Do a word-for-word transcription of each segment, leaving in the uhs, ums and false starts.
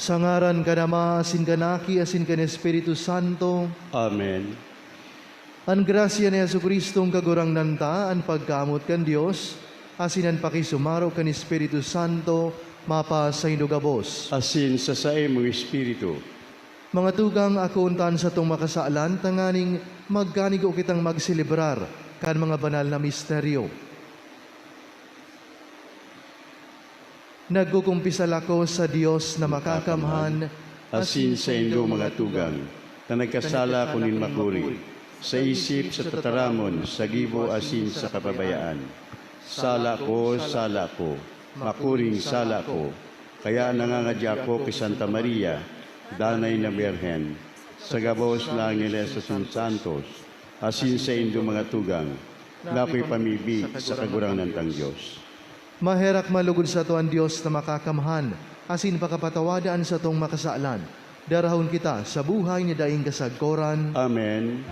Sa ngaran kan Ama, asin kan Aki, asin kan Espiritu Santo. Amen. An grasya ni Jesu-Cristong Kagurangnan ta, an pagkamoot kan Dios, asin an pakisumaro kan Espiritu Santo, mapasaindo gabos. Asin sa saimong espiritu. Mga tugang, akoon ta an satong makasalan tanganing magkanigo kitang magselebrar kan mga banal na misteryo. Nagkukumpisal ako sa Dios na makakamhan, asin saindo mga tugang, ta nagkasala ako nin makuri, sa isip, sa tataramon, sa gibo, asin sa kapabayaan. Sala ko, sala ko, makuring sala ko, kaya nangangadya ako ki Santa Maria, Danay na Birhen, sa gabos na angeles asin santos, asin saindo mga tugang, na akoy pamibi sa Kagurangnan tang Dios. Maherak man logod sato an Dios na makakamhan, asin pakapatawada an satong makasalan. Darahon kita sa buhay na daing kasagkoran. Amen.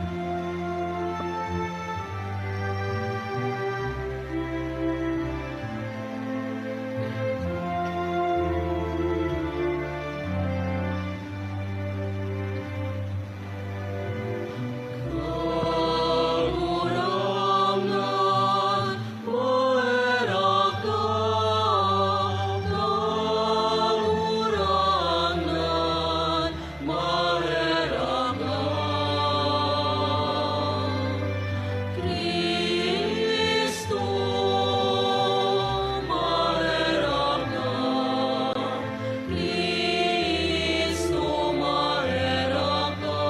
Cristo, maherak ka.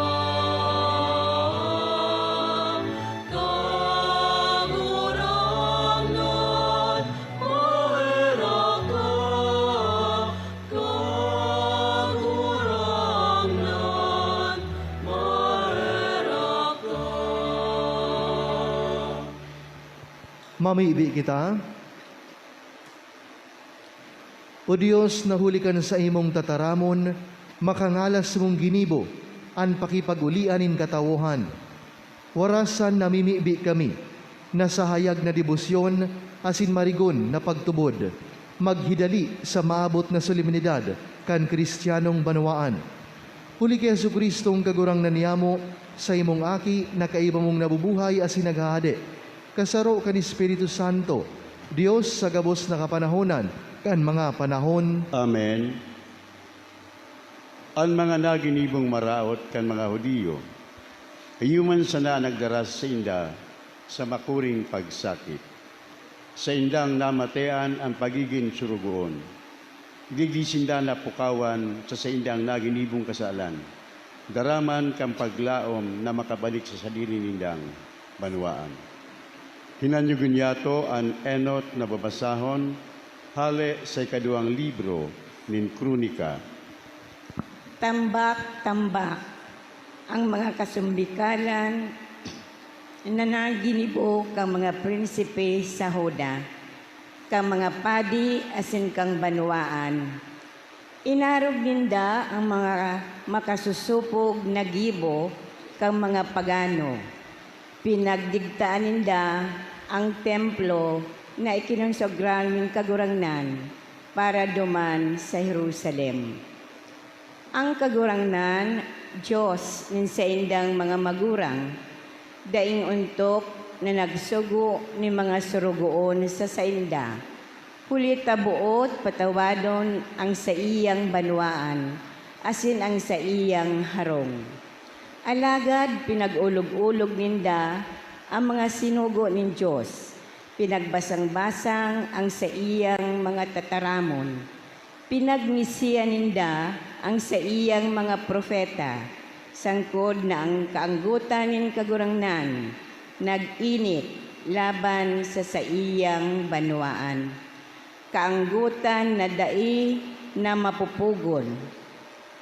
Kagurangnan, maherak ka. Kagurangnan, maherak ka. Mamibi kita. O Dios, na huli kan saimong tataramon, makangalas mong ginibo an pakipag-olian nin katawohan. Warasan namimibi kami na sa hayag na debosyon asin marigon na pagtubod, maghidali sa maabot na solemnidad kan Cristianong banwaan. Huli ki Jesu-Cristong Kagurangnan niyamo, saimong Aki na kaiba mong nabubuhay asin naghahade, kasaro kan Espiritu Santo, Dios sa gabos na kapanahonan kan mga panahon. Amen. An mga naginibong maraot kan mga Judio, iyo man sana an nagdara sainda sa makuring pagsakit. Saindang namatean an pagigin sorogoon. Digdi sinda napukawan sa saindang naginibong kasalan, dara man kan paglaom na makabalik sa sadiri nindang banwaan. Hinanyugon niyato an enot na babasahon hale sa ikaduwang libro nin Kronika. Tambak-tambak, ang mga kasumbikalan na naginibo kan mga prinsipe sa Juda, kan mga padi asin kan banwaan. Inarog ninda an mga makasusupog na gibo kan mga pagano. Pinagdigtaan ninda an templo na ikinonsagra nin Kagurangnan para duman sa Jerusalem. An Kagurangnan, Dios nin saindang mga magurang, daing ontok na nagsugo nin mga sorogoon sa sainda, huli ta boot patawadon an saiyang banwaan asin an saiyang harong. Alagad pinag-olog-olog ninda an mga sinugo nin Dios, pinagbasang-basang an saiyang mga tataramon. Pinagngisian ninda an saiyang mga propeta, sangkod na an kaanggotan nin Kagurangnan nag-init laban sa saiyang banwaan, kaanggotan na dai na mapupugon.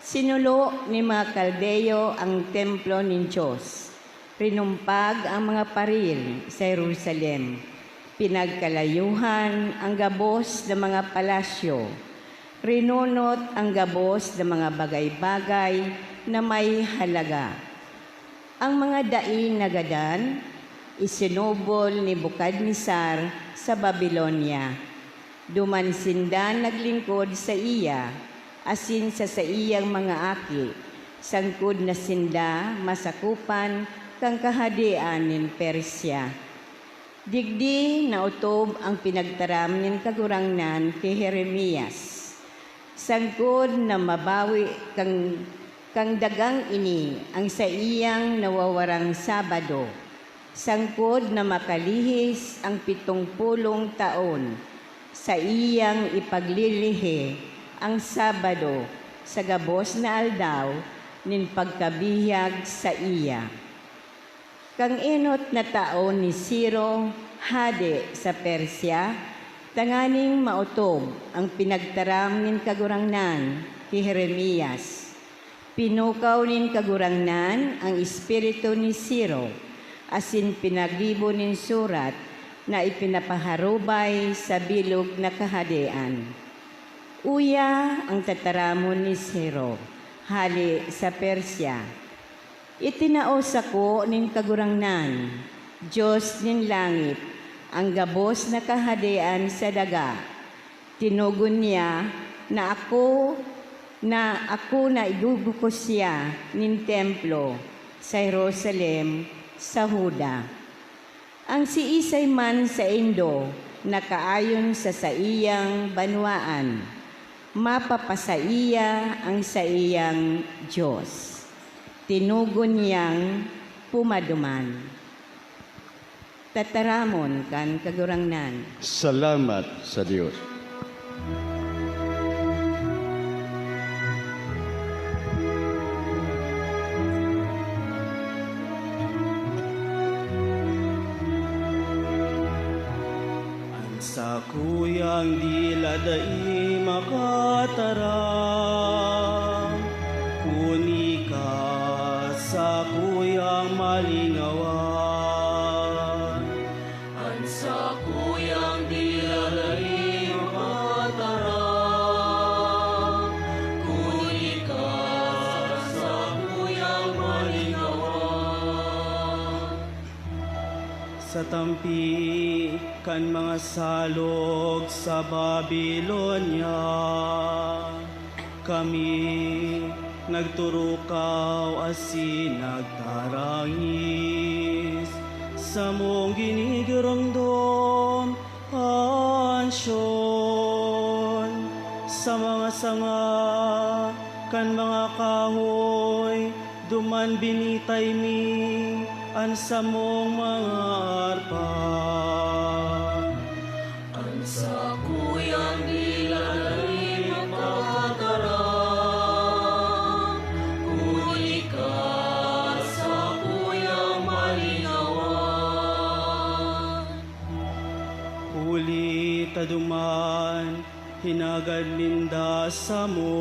Sinulo nin mga Kaldeo an templo nin Dios. Rinumpag an mga paril sa Jerusalem. Pinagkalayuhan an gabos na mga palasyo. Rinunot an gabos na mga bagay-bagay na may halaga. An mga daing nagadan, isinubol ni Nebukadnezar sa Babilonia. Duman sinda naglingkod saiya, asin sa saiyang mga aki, sangkod na sinda masakopan kan kahadean nin Persia. Digdi naotob an pinagtaram nin Kagurangnan ki Jeremias, sangkod na mabawi kan, kan dagang ini an saiyang nawawarang Sabado, sangkod na makalihis an pitong pulong taon, saiyang ipaglilihi an Sabado sa gabos na aldaw nin pagkabihag saiya. Kan enot na taon ni Ciro, hade sa Persia, tanganing maotob an pinagtaram nin Kagurangnan ki Jeremias, pinukaw nin Kagurangnan an espiritu ni Ciro, asin pinagibo nin surat na ipinapaharubay sa bilog na kahadean. Uya an tataramon ni Ciro, hale sa Persia. Itinao sako nin Kagurangnan, Dios nin langit, an gabos na kahadean sa daga. Tinugon niya na ako, na ako na igugukos siya nin templo sa Jerusalem, sa Juda. An siisay man saindo na kaayon sa saiyang banwaan, mapapasaiya an saiyang Dios. Tinugon niyang pumaduman. Tataramon kan Kagurangnan. Salamat sa Dios. An sakuyang dila dai makataram, kun ika sakuyang malingawan. An sakuyang dila dai makataram, kun ika sakuyang malingawan. Sa tampi kan mga salog sa Babilonia, kami nagturukaw asin nagtarangis, samong ginigiromdom an Sion. Sa mga sanga kan mga kahoy, duman binitay mi an samong mga arpa. An sakuyang dila dai makataram, kun ika sakuyang malingawan. Huli ta duman hinagad ninda samo,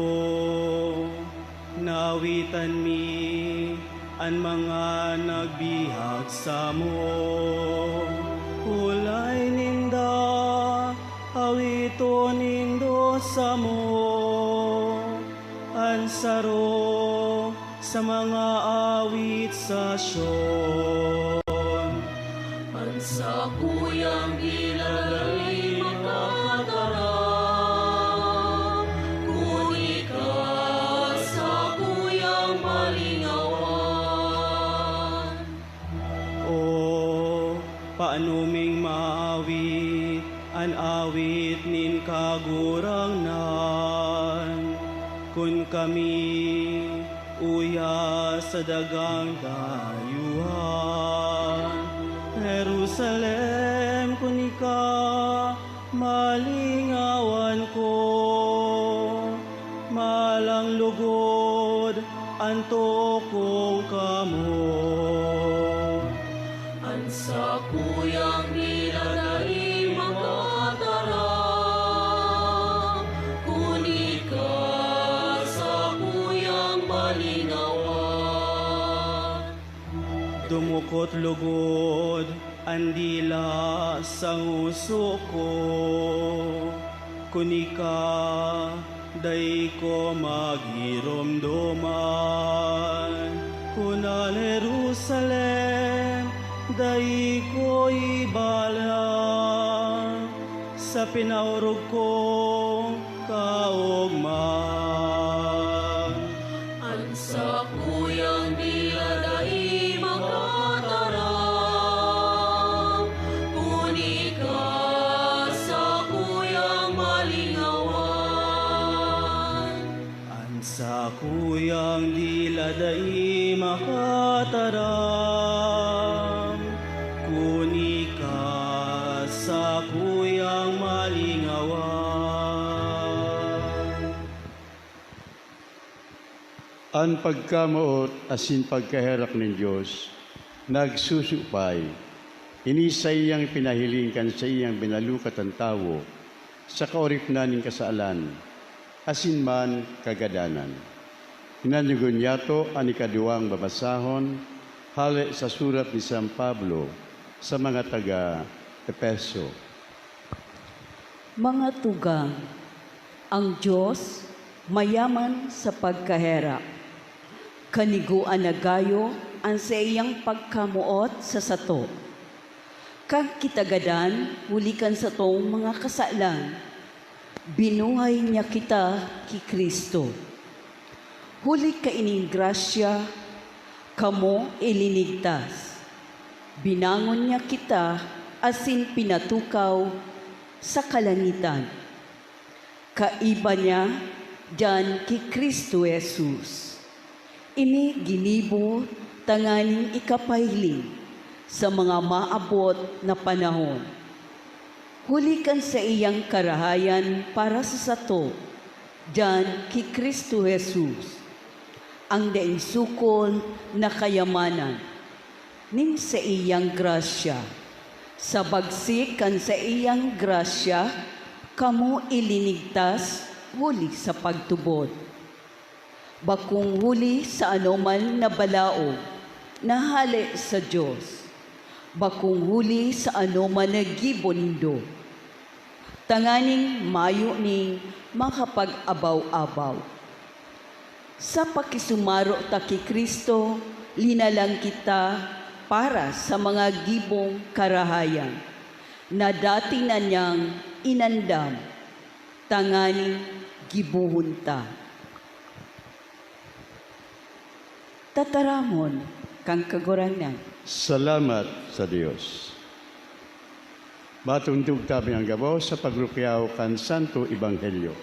naawitan mi an mga nagbihag samo. Hulay ninda, awiton nindo samo an saro sa mga awit sa Sion. An sakuyang dila dai makataram, kun ika sakuyang malingawan. O, paano ming maawit an awit nin Kagurangnan, kun kami uya sa dagang dayuhan? Jerusalem, kun ika malingawan ko, malang lugod an tokong kamo. An sakuyang dila dai makataram, kun ika sakuyang malingawan. Dumukot logod an dila sa ngoso ko, kun ika dai ko magiromdoman. Kun an Jerusalem dai ko ibalang sa pinaorog kong kaogma. Kuyang dila dai makataram, kun ika sakuyang malingawan. An sakuyang dila dai makataram, kun ika sakuyang malingawan. An pagkamoot asin pagkaherak nin Dios nagsusupay. Ini saiyang pinahiling kan saiyang binalukat an tawo sa kaoripnan nin kasalan asin man kagadanan. Hinanyugon niyato an ikaduwang babasahon hale sa surat ni San Pablo sa mga taga Efeso. Mga tugang, ang Dios mayaman sa pagkaherak. Kanigoan na gayo an saiyang pagkamoot sa sato. Kan kita gadan huli kan satong mga kasalan, binuhay niya kita ki Cristo. Huli kaining grasya, kamo ilinigtas. Binangon niya kita asin pinatukaw sa kalangitan. Kaiba niya diyan ki Cristo Jesus. Ini ginibo tanganing ikapahiling sa mga maabot na panahon. Huli kan saiyang karahayan para sa sato, diyan ki Cristo Jesus, ang daing sukol na kayamanan nin saiyang grasya. Sa bagsik kan saiyang grasya, kamo ilinigtas huli sa pagtubod. Bakong huli sa anoman na balaog na hale sa Dios, bakong huli sa anoman na gibo nindo, tanganing mayo ning makapag-abaw-abaw. Sa pakisumaro ta ki Cristo, linalang kita para sa mga gibong karahayan na dati na niyang inandam, tanganing gibohon ta. Tataramon kan Kagurangnan. Salamat sa Dios. Matundog ta mi an gabos sa pagrukyaw kan Santo Ebanghelyo.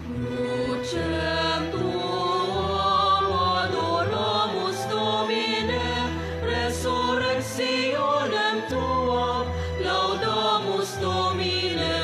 Crucem tuam adoramus, Domine, resurrectionem tuam laudamus, Domine,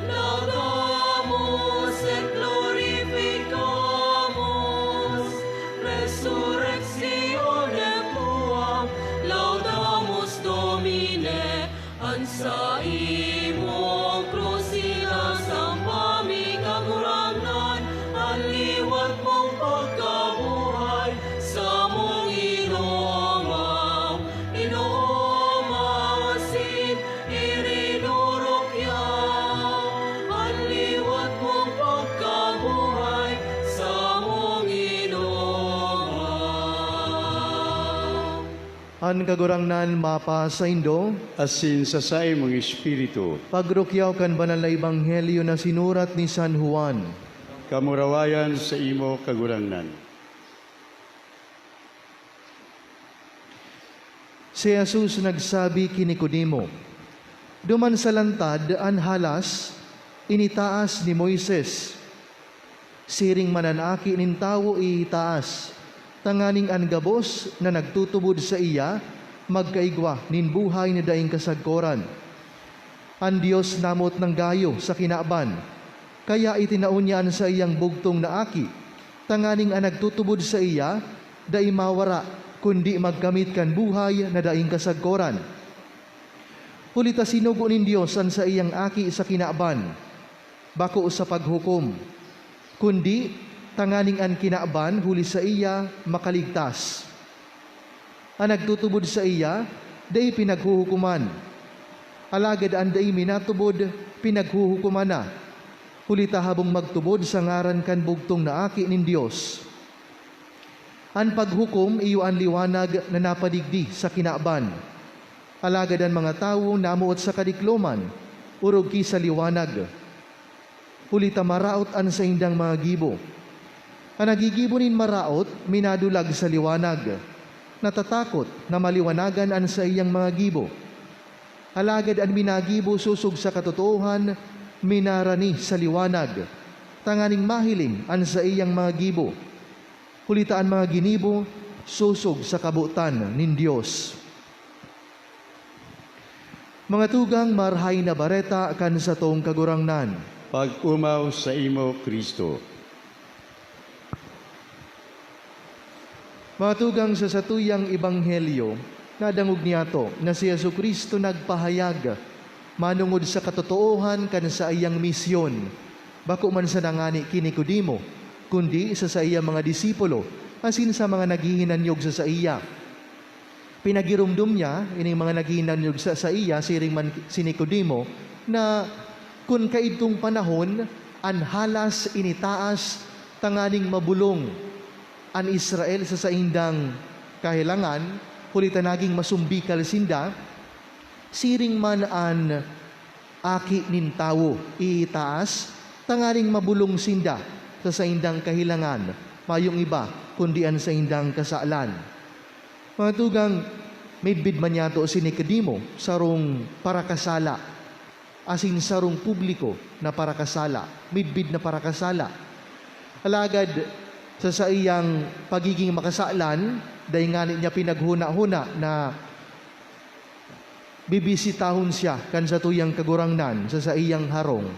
laudamus et glorificamus. Resurrectionem tuam laudamus, Domine. An saimong krus inasamba mi, Kagurangnan, an liwat mong pagkabuhay samong inomaw, inomaw asin irinurukyaw. An liwat mong pagkabuhay samong inomaw. An Kagurangnan mapa saindo. Asin sa saimong espiritu. Pagrukyaw kan Banal na Ebanghelyo na sinurat ni San Juan. Kamurawayan saimo, Kagurangnan. Si Jesus nagsabi ki Nicodemo, "Duman sa lantad an halas initaas ni Moises. Siring man an Aki nin Tawo iitaas, tanganing an gabos na nagtutubod saiya magkaigwa nin buhay na daing kasagkoran." An Dios namoot nang gayo sa kinaban, kaya itinao niya an saiyang bugtong na Aki, tanganing an nagtutubod saiya dai mawara, kundi magkamit kan buhay na daing kasagkoran. Huli ta sinugo nin Dios an saiyang Aki sa kinaban, bako sa paghukom, kundi tanganing an kinaban huli saiya makaligtas. An nagtutubod saiya, dai pinaghuhukoman. Alagad an dai minatubod, pinaghuhukoman na, huli ta habong magtubod sa ngaran kan bugtong na Aki nin Dios. An paghukom iyo an liwanag na napadigdi sa kinaban. Alagad an mga tawo namoot sa kadikloman, orog ki sa liwanag. huli ta maraot an saindang mga gibo. An naggigibo nin maraot minadulag sa liwanag, natatakot na maliwanagan an saiyang mga gibo. Alagad an minagibo sosog sa katotoohan minarani sa liwanag, tanganing mahiling an saiyang mga gibo. Huli ta an mga ginibo sosog sa kabotan nin Dios. Mga tugang, Marahay na Bareta kan satong Kagurangnan. Pag-omaw saimo, Cristo. Mga tugang, sa satuyang ebanghelyo, nadangog niyato na si Jesu-Cristo nagpahayag manongod sa katotoohan kan saiyang misyon, bako man sana ngani ki Nicodemo, kundi sa saiyang mga disipulo asin sa mga naghihinanyog sa saiya. Pinagiromdom niya ining mga naghinanyog sa saiya, siring man si Nicodemo, na kun kaidtong panahon an halas initaas tanganing mabolong an Israel sa saindang kahelangan, huli ta naging masumbikal sinda, siring man an Aki nin Tawo iitaas, tanganing mabolong sinda sa saindang kahelangan, mayong iba kundi an saindang kasalan. Mga tugang, midbid man niyato si Nicodemo, sarong parakasala, asin sarong publiko na parakasala, midbid na parakasala. Alagad sa saiyang pagiging makasalan, dai ngani niya pinaghuna-huna na bibisitahon siya kan satuyang Kagurangnan sa saiyang harong.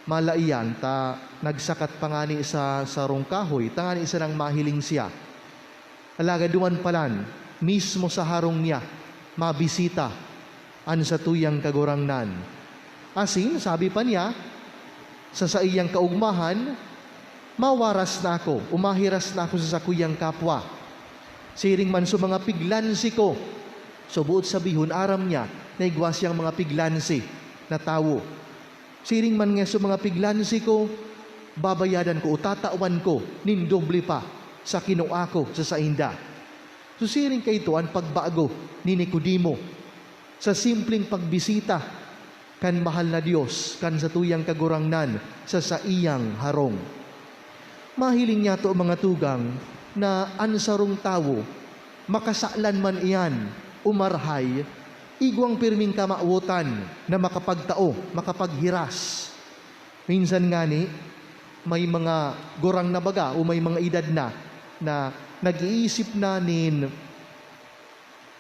Mala iyan ta nagsakat pa ngani sa sarong kahoy, tangani sanang mahiling siya. Alagad duman palan, mismo sa harong niya, mabisita an satuyang Kagurangnan. Asin, sabi pa niya sa saiyang kaogmahan, "Mawaras na ako, o mahiras na ako sa sakuyang kapwa. Siring man sa mga piglansi ko." So, boot sabihon, aram niya na igwa siyang mga piglansi na tawo. "Siring man nga sa mga piglansi ko, babayadan ko o tatawan ko nin doble pa sa kinua ko sa sainda." So, siring kaito an pagbago ni Nicodemo sa simpleng pagbisita kan mahal na Dios, kan satuyang Kagurangnan, sa saiyang harong. Mahiling niyato, mga tugang, na an sarong tawo, makasalan man iyan o marahay, igwang pirming kamawotan na makapagtao, makapaghiras. Minsan ngani, may mga gurang na baga o may mga edad na, na nag-iisip na nin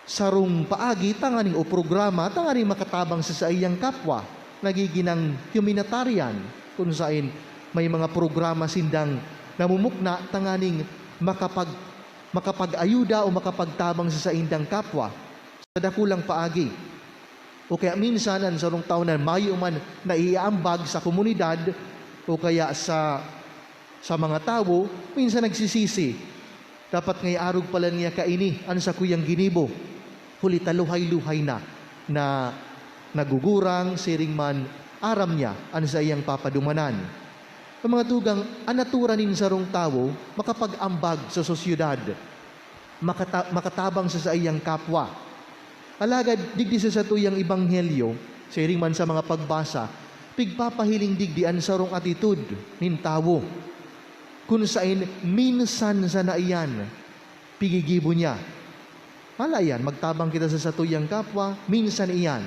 sarong paagi tanganing o programa tanganing makatabang sa saiyang kapwa, nagigin nang humanitarian, kun saen may mga programa sindang namumukna tanganing makapag-, makapag-ayuda o makapagtabang sa saindang kapwa sa dakulang paagi. O kaya minsan, an sarong tawo na mayo man naiaambag sa komunidad o kaya sa, sa mga tawo, minsan nagsisisi. Dapat ngaya arog pala niya kaini an sakuyang ginibo, huli ta luhay-luhay na, na nagugurang, siring man aram niya an saiyang papadumanan. An mga tugang, an natura nin sarong tawo makapag-ambag sa sosyedad, makata-, makatabang sa saiyang kapwa. Alagad digdi sa satuyang ebanghelyo, siring man sa mga pagbasa, pigpapahiling digdi an sarong atitod nin tawo, kun saen minsan sana iyan pigigibo niya. Mala iyan, magtabang kita sa satuyang kapwa, minsan iyan.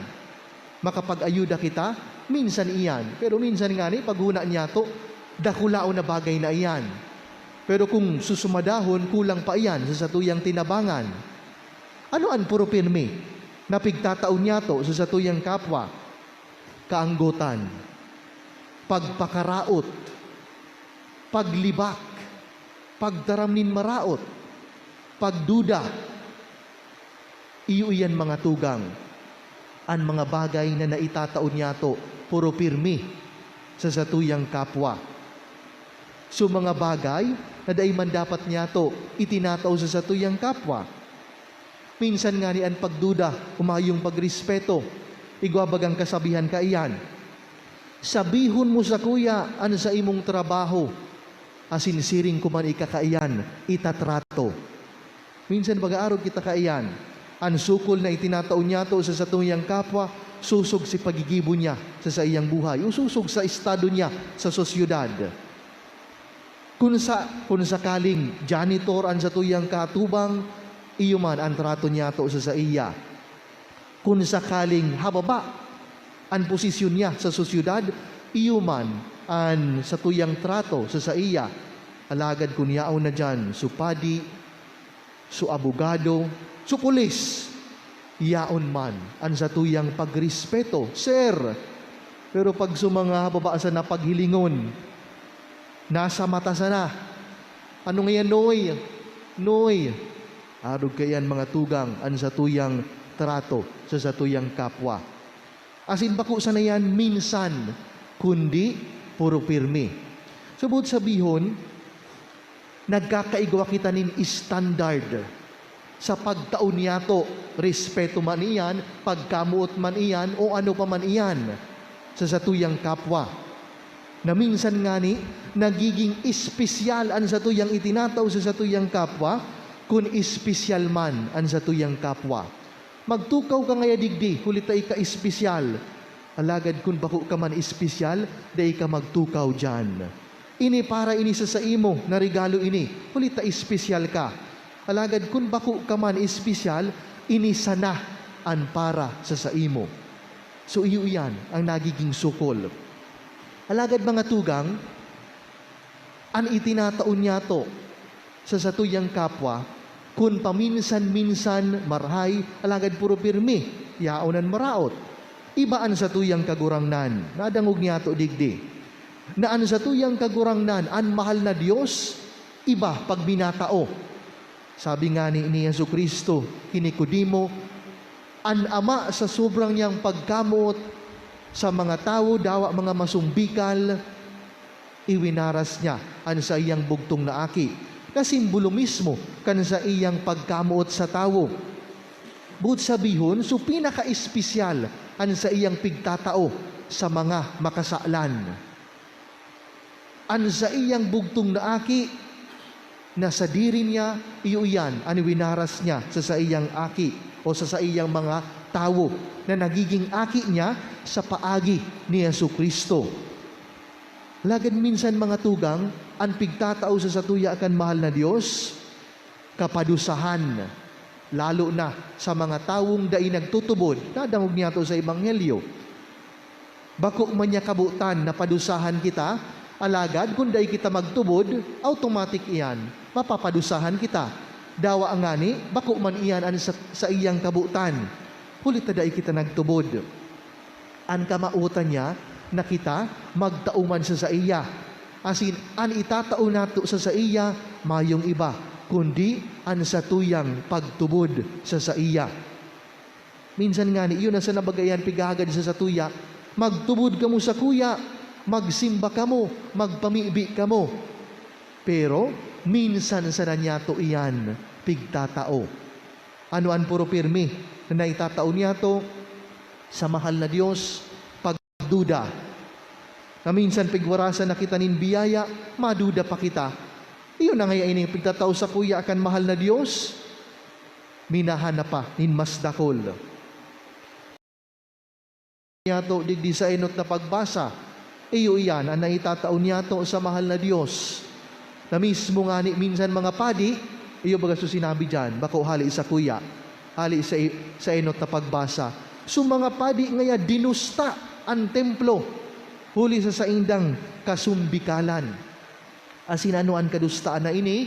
Makapag-ayuda kita, minsan iyan. Pero minsan ngani, paghona niyato, dakulaon na bagay na iyan. Pero kung susumadahon, kulang pa iyan sa satuyang tinabangan. Ano an puropirmi na pigtatao niyato sa satuyang kapwa? Kaanggotan, pagpakaraot, paglibak, pagtaram nin maraot, pagduda. Iyo iyan, mga tugang, an mga bagay na naitatao niyato, puropirmi sa satuyang kapwa. So, mga bagay na dai man dapat niyato itinatao sa satuyang kapwa. Minsan ngani an pagduda o mayong pagrespeto, igwa bagang kasabihan kaiyan, "Sabihon mo sakuya an saimong trabaho, asin siring ko man ika kaiyan itatrato." Minsan baga arog kita kaiyan, an sukol na itinatao niyato sa satuyang kapwa, Sosog si pagigibo niya sa saiyang buhay, o sosog sa estado niya sa sosyedad. Kun sa, kun sakaling janitor an satuyang kaatubang, iyo man an trato niyato sa saiya. Kun sakaling hababa an posisyon niya sa sosyedad, iyo man an satuyang trato sa saiya. Alagad kun yaon na diyan so padi, so abogado, so pulis, yaon man an satuyang pagrespeto, "Sir." Pero pag sa mga hababa sana paghilingon, nasa mata sana, "Ano ngayan, Noy? Noy?" Arog kaiyan, mga tugang, an satuyang trato sa satuyang kapwa. Asin bako sana yan minsan, kundi puro pirmi. So, boot sabihon, nagkakaigwa kita nin standard sa pagtao niyato, respeto man iyan, pagkamoot man iyan, o ano pa man iyan sa satuyang kapwa. Na minsan ngani, nagiging espesyal an satuyang itinatao sa satuyang kapwa, kun espesyal man an satuyang kapwa. Magtukaw ka ngaya digdi, huli ta ika espesyal. Alagad kun bako ka man espesyal, dai ka magtukaw diyan. Ini para ini sa saimo na regalo ini, huli ta espesyal ka. Alagad kun bako ka man espesyal, ini sana an para sa saimo. So, iyo iyan ang nagiging sukol. Alagad, mga tugang, an itinatao niyato sa satuyang kapwa, kun paminsan-minsan marahay, alagad puro pirmi, yaon an maraot. Iba an satuyang Kagurangnan, nadangog niyato digdi, na an satuyang Kagurangnan, an mahal na Dios, iba pag binatao. Sabi ngani ni Jesu-Cristo ki Nicodemo, "An Ama sa sobrang niyang pagkamoot sa mga tawo, dawa mga masumbikal, iwinaras niya an saiyang bugtong na Aki, na simbolo mismo kan saiyang pagkamoot sa tawo." Boot sabihon, so pinaka-espesyal an saiyang pigtatao sa mga makasalan. An saiyang bugtong na Aki, na sadiri niya, iyo iyan an winaras niya sa saiyang aki o sa saiyang mga tawo na nagiging aki niya sa paagi ni Jesu-Cristo. Lagad minsan, mga tugang, an pigtatao sa satuya kan mahal na Dios, kapadusahan, lalo na sa mga tawong dai nagtutubod, nadangog niyato sa Ebanghelyo. Bako man niya kabotan na padusahan kita, alagad kun dai kita magtubod, automatic iyan, mapapadusahan kita. Dawa ngani, bako man iyan an sa, saiyang kabotan, huli ta dai kita nagtubod. An kamawotan niya na kita magtao man sa saiya, asin an itatao nato sa saiya mayong iba, kundi an satuyang pagtubod sa saiya. Minsan ngani, iyo na sana baga iyan pighahagad sa satuya, "Magtubod kamo sakuya, magsimba kamo, magpamibi kamo." Pero minsan sana niyato iyan pigtatao. Ano an puro pirmi na naitatao niyato sa mahal na Dios? Pagduda. Na minsan pigwarasan na kita nin biyaya, maduda pa kita. Iyo na ngaya ini pigtatao sakuya kan mahal na Dios? Minahan na pa nin mas dakul. Niyato digdi sa enot na pagbasa, iyo iyan an naitatao niyato sa mahal na Dios, na mismo ngani minsan mga padi, iyo baga so sinabi diyan, bako hali sakuya, hali sa i-, sa enot na pagbasa. So, mga padi ngaya dinusta an templo huli sa saindang kasumbikalan. Asin ano an kadustaan na ini?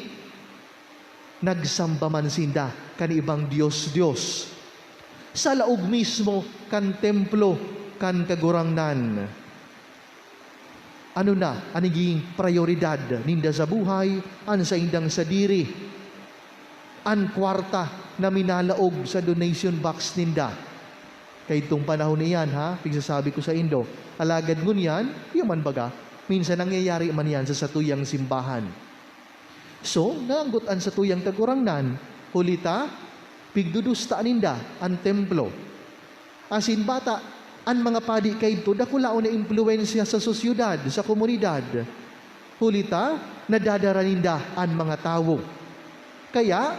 Nagsamba man sinda kan ibang dios-dios sa laog mismo kan templo kan Kagurangnan. Ano na an nagigin prayoridad ninda sa buhay? An saindang sadiri, an kwarta na minalaog sa donation box ninda. Kaidtong panahon iyan, ha, pigsasabi ko saindo. Alagad ngunyan, iyo man baga, minsan nangyayari man iyan sa satuyang simbahan. So, naanggot an satuyang Kagurangnan, huli ta pigdudusta ninda an templo. Asin bata, an mga padi kaidto dakulaon na impluwensya sa sosyedad, sa komunidad. Huli ta nadadara ninda an mga tawo. Kaya,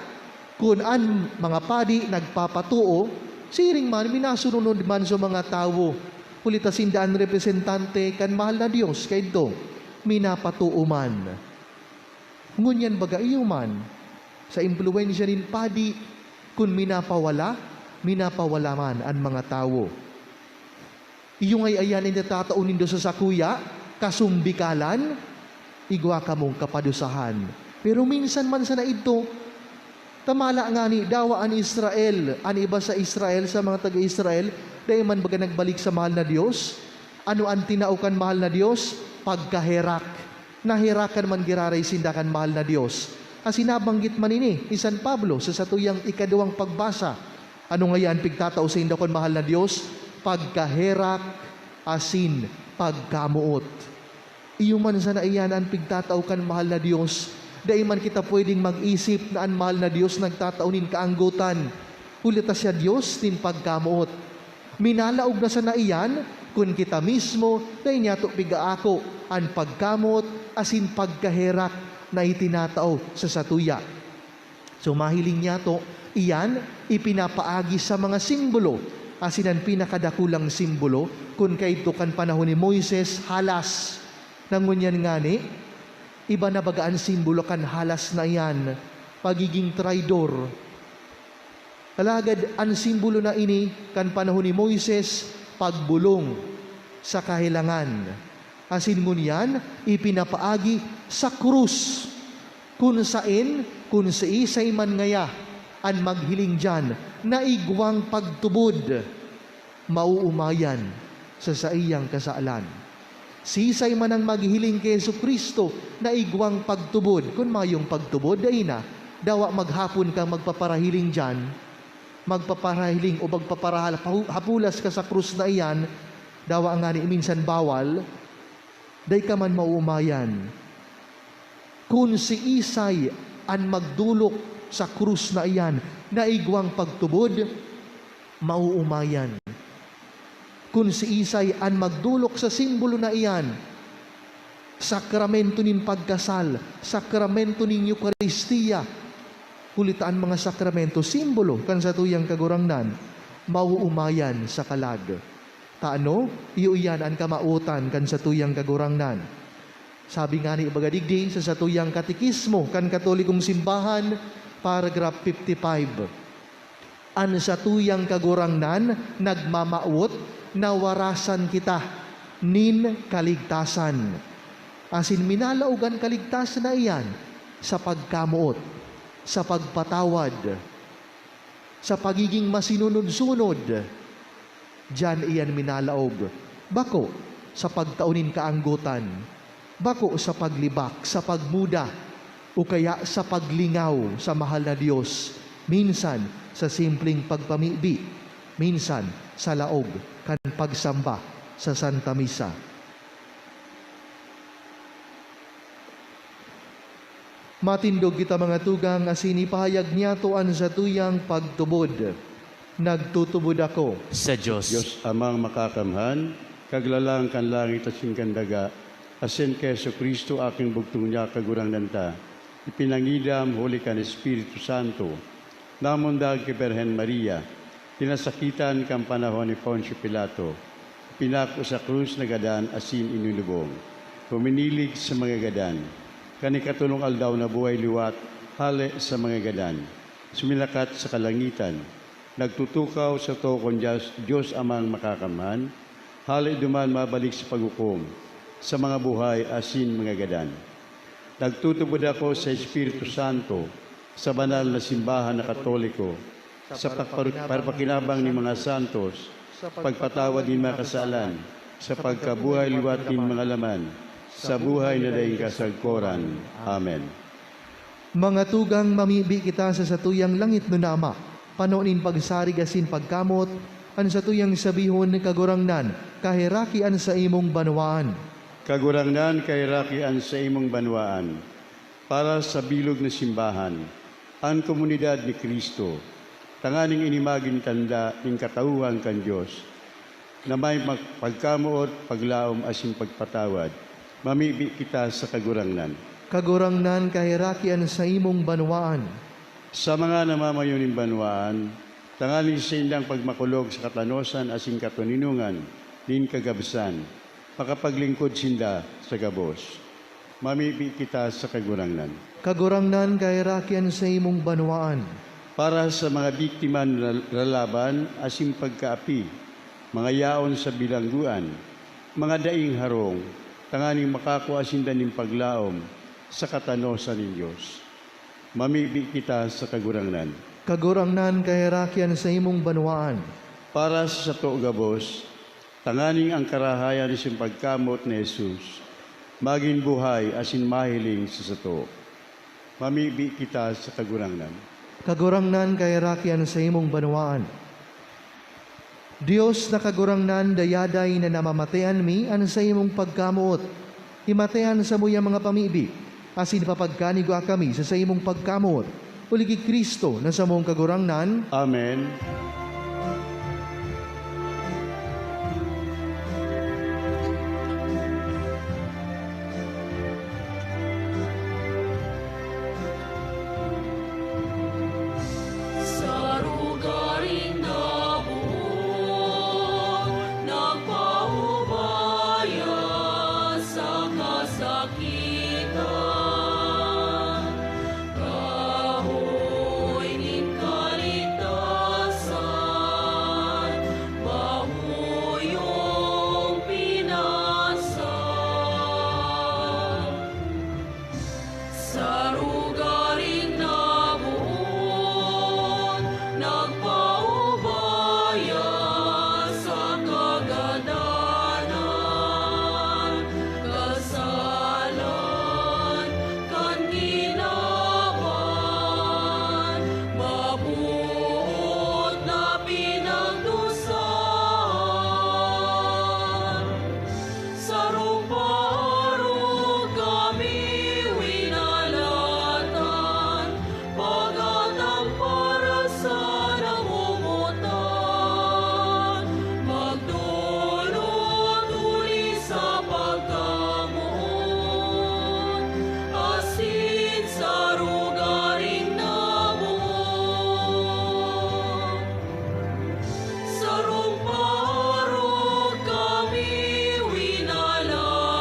kun an mga padi nagpapatoo, Siring man, minasununod man sa mga tawo, huli ta sinda an representante kan mahal na Dios kaidto, minapatoo man. Ngunyan baga iyo man, sa impluwensya nin padi, kun minapawala, minapawala man an mga tawo. Iyo ngaya iyan an itatao nindo sa sakuya, kasumbikalan, igwa kamong kapadusahan. Pero minsan man sana idto, tamala ngani, dawa an Israel, an iba sa Israel, sa mga taga-Israel, dai man baga nagbalik sa mahal na Dios? Ano an tinao kan mahal na Dios? Pagkaherak. Naherakan man giraray sinda kan mahal na Dios. Asin nabanggit man ini ni San Pablo sa satuyang ikaduwang pagbasa. Ano ngaya an pigtatao sainda kan mahal na Dios? Pagkaherak asin pagkamoot. Iyo man sana iyan an pigtatao kan mahal na Dios. Dai man kita pwedeng mag-isip na an mahal na Dios nagtatao nin kaanggotan, huli ta siya Dios nin pagkamoot. Minalaog na sana iyan kun kita mismo dai niyato pigaako an pagkamoot asin pagkaherak na itinatao sa satuya. So, mahiling niyato, iyan ipinapaagi sa mga simbolo, asin an pinakadakulang simbolo, kun kaidto kan panahon ni Moises, halas. Ngunyan ngani, iba na baga an simbolo kan halas na iyan, pagiging traidor. Alagad an simbolo na ini kan panahon ni Moises, pagbolong sa kahelangan. Asin ngunyan, ipinapaagi sa krus, kun saen, kun siisay man ngaya an maghiling diyan na igwang pagtubod, maoomayan sa saiyang kasalan. Siisay man ang maghihiling ki Jesu-Cristo na igwang pagtubod, kun mayong pagtubod, dai na, dawa maghapon kang magpaparahiling diyan, magpaparahiling o magpaparahal-, hapulas ka sa krus na iyan, dawa ngani minsan bawal, dai ka man maoomayan. Kun siisay an magdolok sa krus na iyan na igwang pagtubod, maoomayan. Kun siisay an magdolok sa simbolo na iyan, sakramento nin pagkasal, sakramento nin Eukaristia, huli ta an mga sakramento, simbolo kan satuyang Kagurangnan, maoomayan sa kalag. Ta ano? Iyo iyan an kamawotan kan satuyang Kagurangnan. Sabi ngani baga digdi sa satuyang Katekismo kan Katolikong Simbahan, paragraph fifty-five, "An satuyang Kagurangnan nagmamawot na warasan kita nin kaligtasan." Asin minalaog an kaligtasan na iyan sa pagkamoot, sa pagpatawad, sa pagiging masinunod-sunod. Diyan iyan minalaog, bako sa pagtao nin kaanggotan, bako sa paglibak, sa pagmuda, o kaya sa paglingaw sa mahal na Dios, minsan sa simpleng pagpamibi, minsan sa laog kan pagsamba sa Santa Misa. Matindog kita, mga tugang, asin ipahayag niyato an satuyang pagtubod. Nagtutubod ako sa Dios, Dios Amang Makakamhan, Kaglalang kan langit asin kan daga, asin ki Jesu-Cristo, aking bugtong niya, Kagurangnan ta, ipinangidam huli kan Espiritu Santo, namundag ki Birhen Maria, pinasakitan kan panahon ni Poncio Pilato, pinako sa krus, nagadan asin inilubong. Huminilig sa mga gadan. Kan ikatolong aldaw nabuhay liwat hale sa mga gadan. Sumilakat sa kalangitan. Nagtutukaw sa too kan Dios, Dios Amang Makakamhan. Hale duman mabalik sa paghukom sa mga buhay asin mga gadan. Nagtutubod ako sa Espiritu Santo, sa banal na simbahan na Katoliko, sa pagparu-, pagpakinabang nin mga santos, sa pagpatawad nin mga kasalan, sa pagkabuhay liwat nin mga laman, sa buhay na daing kasagkoran. Amen. Mga tugang, mamibi kita sa satuyang langitnon na Ama, pano nin pagsarig asin pagkamot, an satuyang sabihon, Kagurangnan, kaheraki an saimong banwaan. Kagurangnan, kaheraki an saimong banwaan. Para sa bilog na simbahan, an komunidad ni Cristo, tanganing ini magin tanda nin katauhan kan Dios, na may mag-, pagkamoot, paglaom, asin pagpatawad. Mamibi kita sa Kagurangnan. Kagurangnan, kaheraki an saimong banwaan. Sa mga namamayo nin banwaan, tanganing saindang pagmakulog sa katanosan asin katoninongan nin kagabsan, makapaglingkod sinda sa gabos. Mamibi kita sa Kagurangnan. Kagurangnan, kaheraki an saimong banwaan. Para sa mga biktima nin lalaban asin pagkaapi, mga yaon sa bilanggoan, mga daing harong, tanganing makakua sinda nin paglaom sa katanosan nin Dios. Mamibi kita sa Kagurangnan. Kagurangnan, kaheraki an saimong banwaan. Para sa sato gabos, tanganing an karahayan asin pagkamoot ni Jesus magin buhay asin mahiling sa sato. Mamibi kita sa Kagurangnan. Kagurangnan, kaheraki an saimong banwaan. Dios na Kagurangnan, dayaday na namamatean mi an saimong pagkamoot. Himatean samo an mga pamibi, asin papagkanigwa kami sa saimong pagkamoot, huli ki Cristo na samong Kagurangnan. Amen. Sa lugaring nabuo, nagpaubaya sa kasakitan, kahoy nin kaligtasan, bahuyong pinasa. Sa lugaring naboon, nagpaubaya sa kagadanan, kasalan kan kinaban, mabuot na pinagdusahan. Sarong paarog kami winalatan, pagatang para sa nangungutan, magdolot huli sa pagkamoot, asin sa lugaring naboon. Sarong paarog kami winalatan,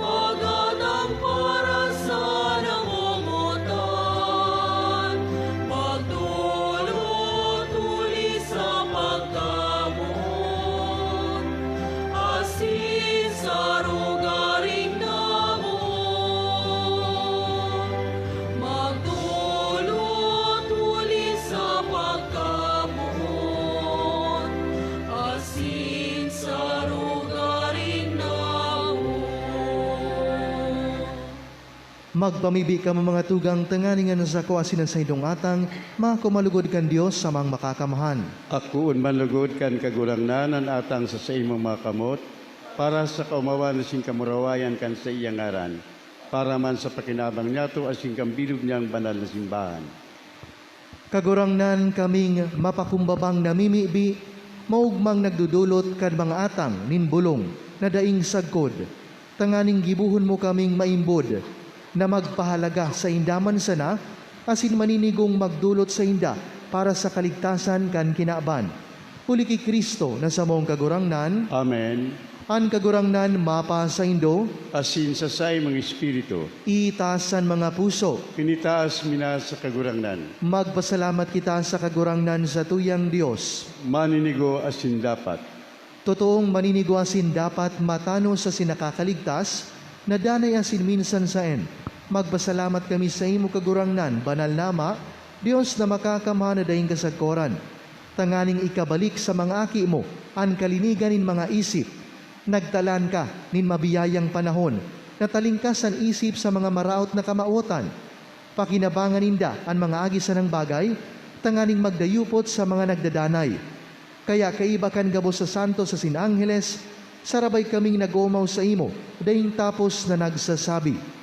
pagatang para sa nangungutan, magdolot huli sa pagkamoot, asin sa lugaring naboon. Magdolot huli sa pagkamoot, asin sa lugaring naboon. Magpamibi kamo, mga tugang, tanganing an sako asin an saindong atang maako man lugod kan Dios, Amang Makakamhan. Akoon man lugod kan Kagurangnan an atang sa saimong mga kamot, para sa kaomawan asin kamurawayan kan saiyang ngaran, para man sa pakinabang niyato asin kan bilog niyang banal na simbahan. Kagurangnan, kaming mapakumbabang namimibi, maogmang nagdodolot kan mga atang nin bolong na daing sagkod, tanganing gibohon mo kaming maimbod na magpahalaga sainda man sana, asin maninigong magdolot sainda para sa kaligtasan kan kinaban. Huli ki Cristo na samong Kagurangnan. Amen. An Kagurangnan mapasaindo. Asin sa saimong espiritu. Itaas an mga puso. Pinitaas mi na sa Kagurangnan. Magpasalamat kita sa Kagurangnan, satuyang Dios. Maninigo asin dapat. Totoong maninigo asin dapat, matanos asin nakakaligtas, na danay asin minsan saen. Magpasalamat kami saimo, Kagurangnan, Banal na Ama, Dios na makakamhan na daing kasagkoran, tanganing ikabalik sa mga aki mo an kalinigan nin mga isip. Nagtalan ka nin mabiyayang panahon na talingkas an isip sa mga maraot na kamawotan. Pakinabangan ninda an mga agi sanang bagay, tanganing magdayupot sa mga nagdadanay. Kaya kaiba kan gabos na santos asin angheles, sarabay kaming nag-oomaw saimo, daing tapos na nagsasabi,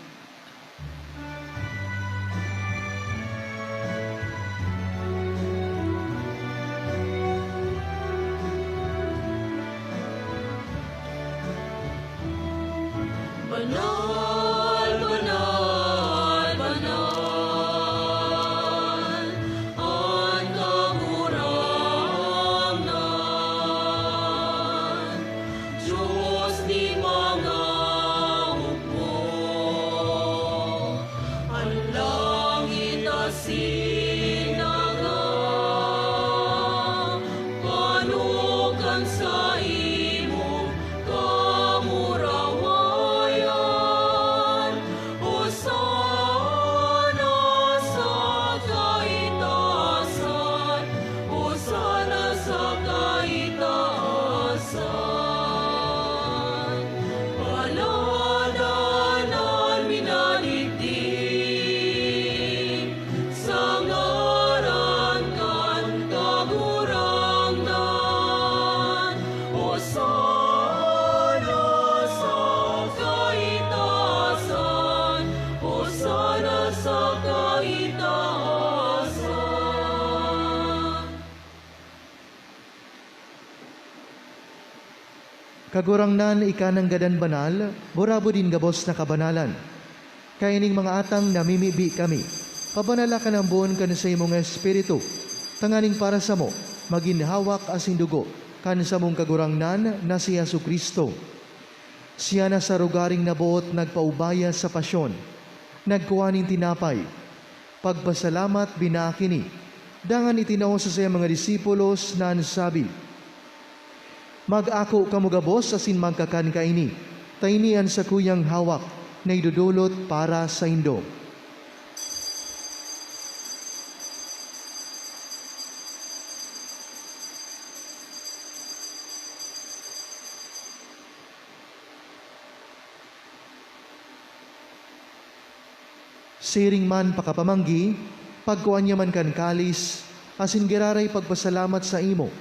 Banal, banal, banal, an Kagurangnan, ika nanggadan banal, burabod nin gabos na kabanalan. Kaining mga atang namimibi kami, pabanala kan ambon kan saimong Espiritu, tanganing para samo magin hawak asin dugo kan samong Kagurangnan na si Jesu-Cristo. Siya na sa rogaring naboot nagpaubaya sa pasyon, nagkua nin tinapay, pagpasalamat, binaak ini, dangan itinao sa saiyang mga disipulos na an sabi, "Mag-ako kamo gabos asin magkakan kaini, ta ini an sakuyang hawak na idodolot para saindo." Siring man pakapamanggi, pagkua niya man kan kalis, asin giraray pagpasalamat saimo,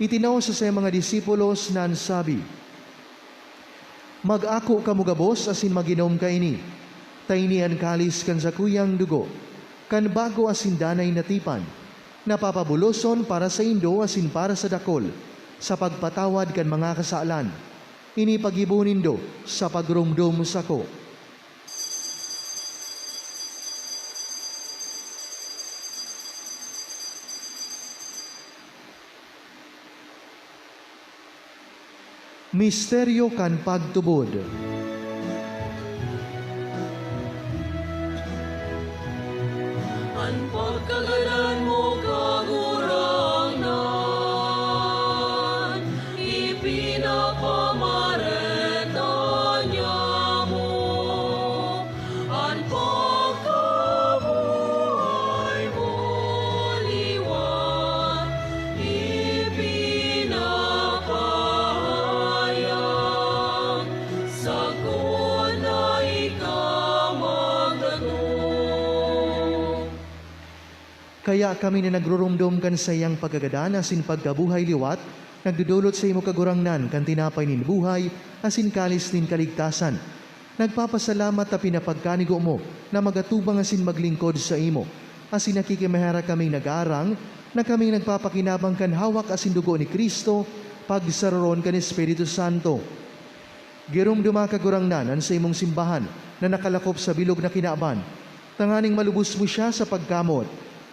itinao sa saiyang mga disipulos na an sabi, "Mag-ako kamo gabos asin mag-inom kaini, ta ini an kalis kan sakuyang dugo, kan bago asin danay na tipan, na papabuloson para saindo asin para sa dakol, sa pagpatawad kan mga kasalan. Ini paggibo nindo sa pagromdom sako." Misteryo kan pagtubod. An pagkagadan mo, Kagurangnan, ipinapamareta niamo. An pagkabuhay mo liwat ipinapahayag, sagkod na ika magdatong. Kaya kami na nagruromdom kan saiyang pagkagadan asin pagkabuhay liwat, nagdodolot saimo, Kagurangnan, kan tinapay nin buhay asin kalis nin kaligtasan. Nagpapasalamat ta pinapagkanigo mo na mag-atubang asin maglingkod saimo, asin nakikimaherak kaming nag-aarang na kaming nagpapakinabang kan hawak asin dugo ni Cristo, pagsaroron kan Espiritu Santo. Giromdoma, Kagurangnan, an saimong simbahan na nakalakop sa bilog na kinaban, tanganing malubos mo siya sa pagkamot,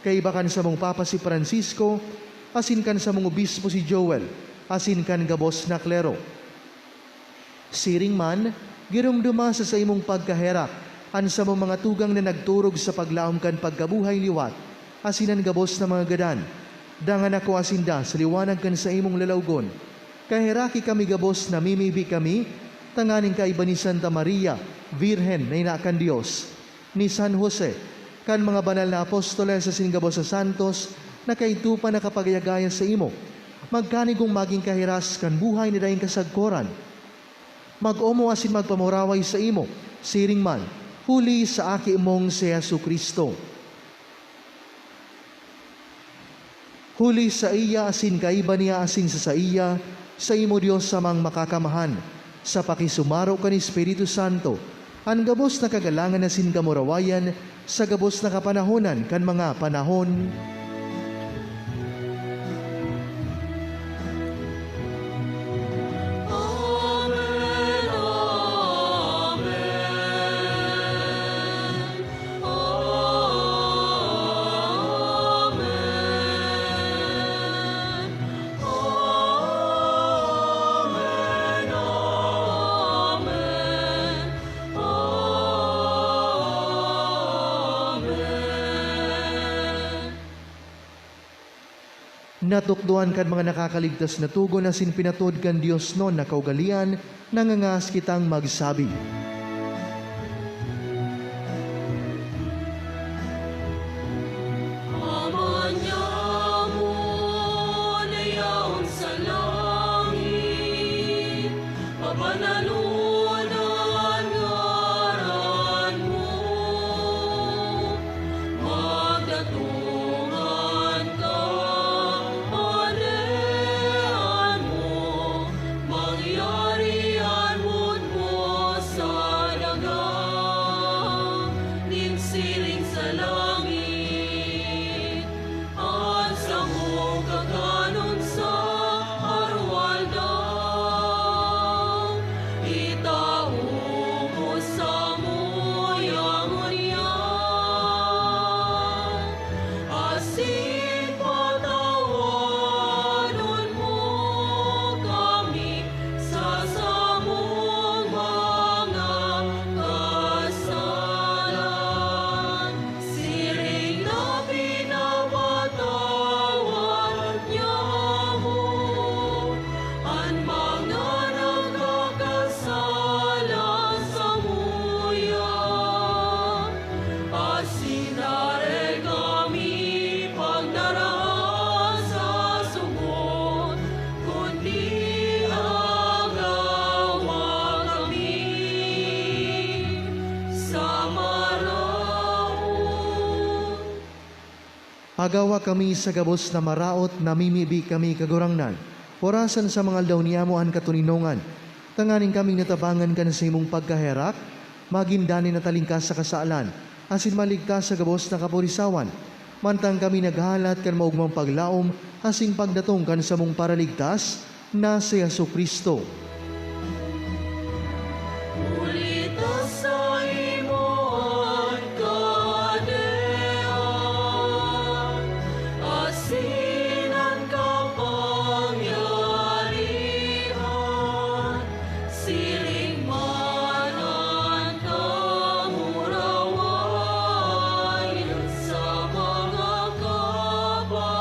kaiba kan samong Papa si Francisco, asin kan samong Obispo si Joel, asin kan gabos na klero. Siring man, giromdoma sa saimong pagkaherak an samong mga tugang na nagturog sa paglaom kan pagkabuhay liwat, asin an gabos na mga gadan. Dangan akua sinda sa liwanag kan saimong lalawgon. Kaheraki kami gabos, namimibi kami, tanganing kaiba ni Santa Maria, Birhen na ina kan Dios, ni San Jose, kan mga banal na apostoles asin gabos na santos na kaidto pa nakapagayagaya saimo, magkanigong magin kahiras kan buhay na daing kasagkoran. Mag-omaw asin magpamuraway saimo, siring man, huli sa Aki mong si Jesu-Cristo. Huli saiya asin kaiba niya asin sa saiya, saimo, Dios Amang Makakamhan, sa pakisumaro kan Espiritu Santo, an gabos na kagalangan asin kamurawayan sa gabos na kapanahonan kan mga panahon. Amen, amen, amen, amen, amen, amen. Natukdoan kan mga nakakaligtas na togon asin pinatod kan diosnon na kaugalean, nangangaas kitang magsabi, Ama niamo na yaon sa langit, pabanalon an ngaran mo. Magdatong an Kahadean mo, mangyari an moot mo sa Pagawa kami sa gabos na maraot, namimibi kami, Kagurangnan. Orasan sa mga aldaw niyamo an katoninongan, tanganing kaming natabangan kan saimong pagkaherak, magin danay na talingkas sa kasalan, asin maligtas sa gabos na kapurisawan, mantang kami naghahalat kan maogmang paglaom asin pagdatong kan samong Paraligtas, na si Jesu-Cristo. Huli ta saimo an kahadean, asin an kapangyarihan, siring man an kamurawayan sa mga kapanahonan.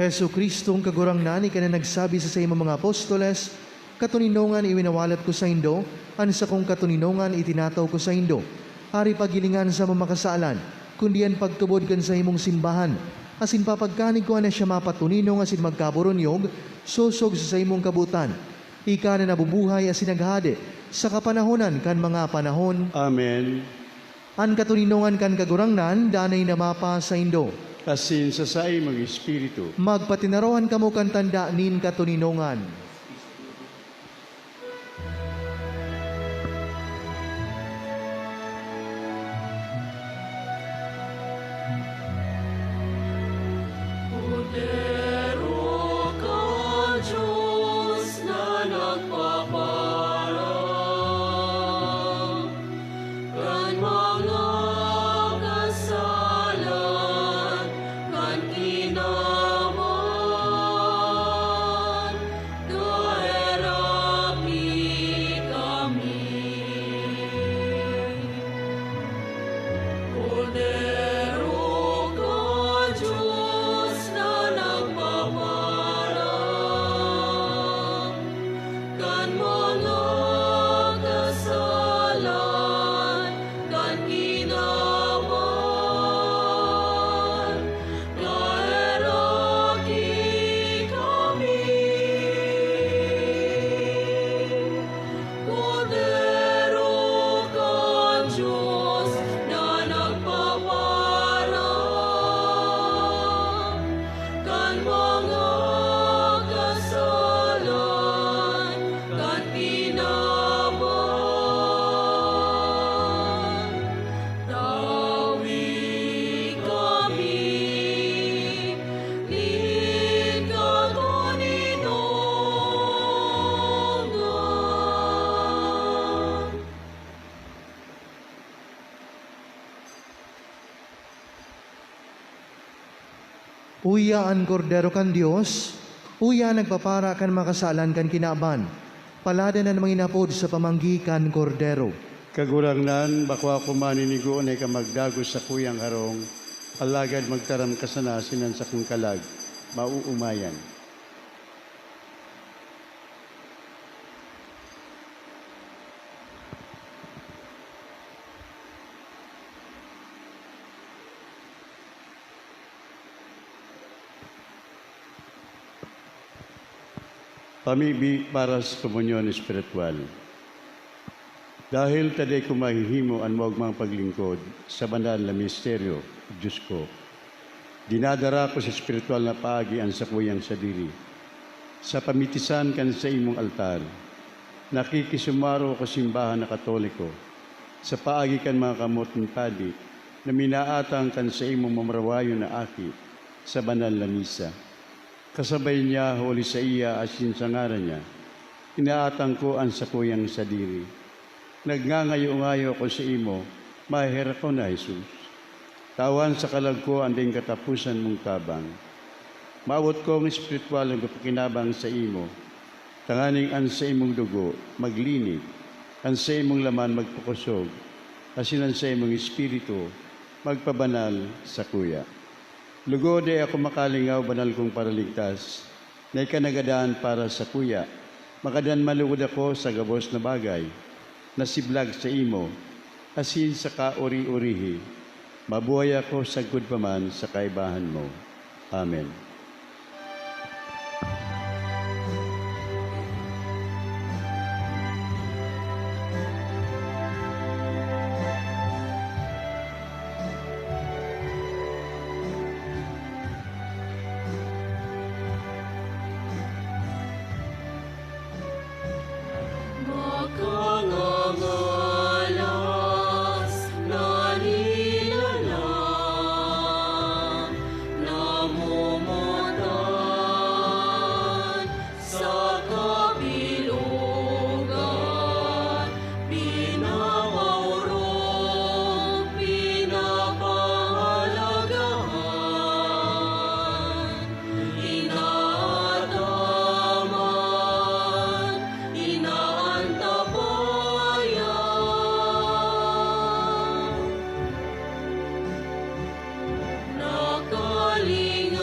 Jesu-Cristong Kagurangnan, ika na nagsabi sa saimong mga apostoles, "Katoninongan iwinawalat ko saindo, an sakong katoninongan itinataw ko saindo." Ari, paghilinga an samong mga kasalan, kundi an pagtubod kan saimong simbahan, asin papagkanig ko na siya mapatoninong asin magkaburunyog, sosog sa saimong kabotan. Ika na nabubuhay asin naghahade sa kapanahonan kan mga panahon. Amen. An katoninongan kan Kagurangnan danay na mapasaindo. Asin sa saimong espiritu. Magpatinarohan kamo kan tanda nin katoninongan. Kordero kan Dios na nagpaparang kan mga kasalan kan kinaban, kaheraki kami. Kordero kan Dios na nagpaparang kan mga kasalan kan kinaban, kaheraki kami. Kordero kan Dios na nagpaparang kan mga kasalan kan kinaban, tawi kami nin katoninongan. Uya an Kordero kan Dios, uya an nagpapara kan mga kasalan kan kinaban. Paladan an mga inapod sa pamanggi kan Kordero. Kagurangnan, bako ako maninigo na ika magdagos sakuyang harong, alagad magtaram ka sana asin an sakong kalag maoomayan. Pamibi para sa komunyon espiritual. Dahil ta dai ko mahihimo an maogmang paglingkod sa banal na misteryo, Diyos ko, dinadara ko sa espiritual na paagi an sakuyang sadiri. Sa pamitisan kan saimong altar, nakikisumaro ako sa simbahan na Katoliko, sa paagi kan mga kamot nin padi na minaatang kan saimong mamarawayon na aki sa banal na misa. Kasabay niya, huli saiya asin sa ngaran niya, inaatang ko an sakuyang sadiri. Nagngangayo-ngayo ako saimo, maheherak ko na, Jesus. Tawan sa kalag ko an daing kataposan mong tabang. Maawot kong espiritual na magpakinabang saimo, tanganing an saimong dugo maglinig, an saimong laman magpakosog, asin an saimong espiritu magpabanal sakuya. Lugod, dai ako makalingaw, banal kong Paraligtas, na ika nagadan para sakuya. Magadan man lugod ako sa gabos na bagay na siblag saimo, asin sa kaori-orihi, mabuhay ako sagkod pa man sa kaibahan mo. Amen. Kangangalas, nalilalang, namomotan sa kabilugan, pinapaorog, pinapahalagahan, inaataman, inaantabayan, nakalingaw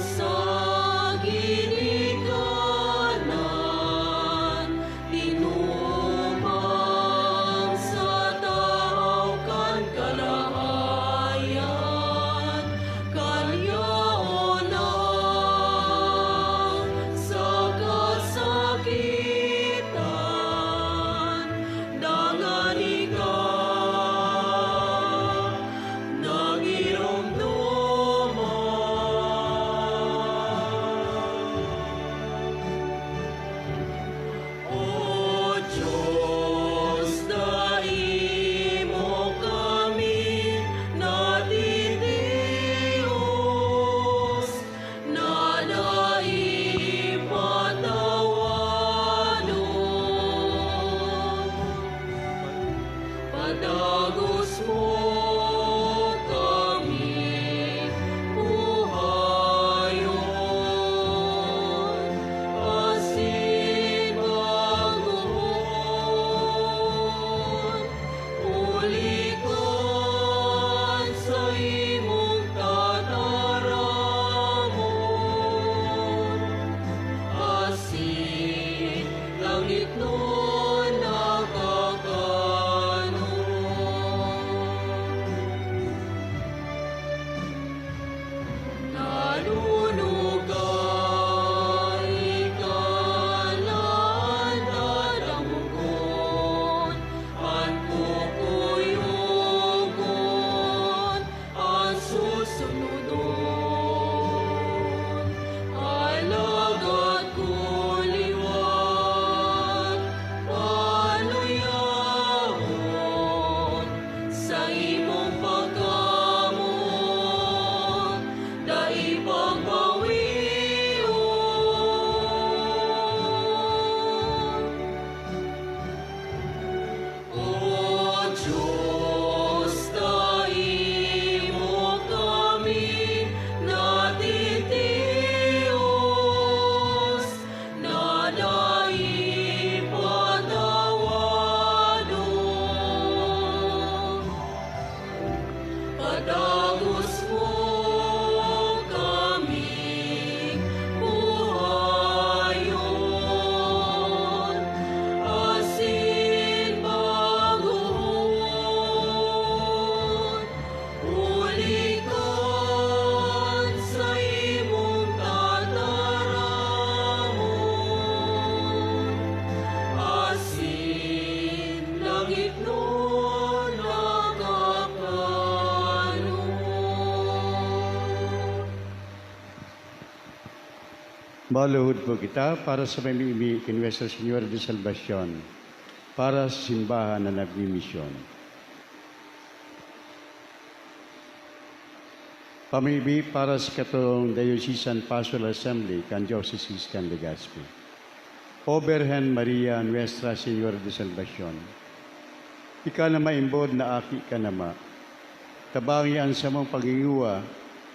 sa ginikanan, tinubang sa tahaw kan karahayan, kan yaon na sa kasakitan, dangan ika nagiromdoman. O Diyos, dai mo kami natitios na dai patawadon. Padagos mo kami buhayon, asin bagohon, huli kan saimong tataramon, asin langitnon nakakanon. Nanunuga, ika na an dadangokon, an kukuyogon, an susunodon. Alagad kun liwat, paluyahon, saimong pagkamoot, dai pagbawion. O Diyos, dai mo kami natitios na dai patawadon. Padagos mo kami buhayon, asin bagohon, huli kan saimong tataramon, asin langitnon nakakanon. Maluhod po kita para sa pamimibi ki Nuestra Señora de Salvacion, para sa simbahan na nagmimisyon. Pamibi para sa katong Diocesan Pastoral Assembly kan Diocese kan Legazpi. O Birhen Maria, Nuestra Señora de Salvacion, ika na maimbod na aki kan Ama, tabangi an samong paghingowa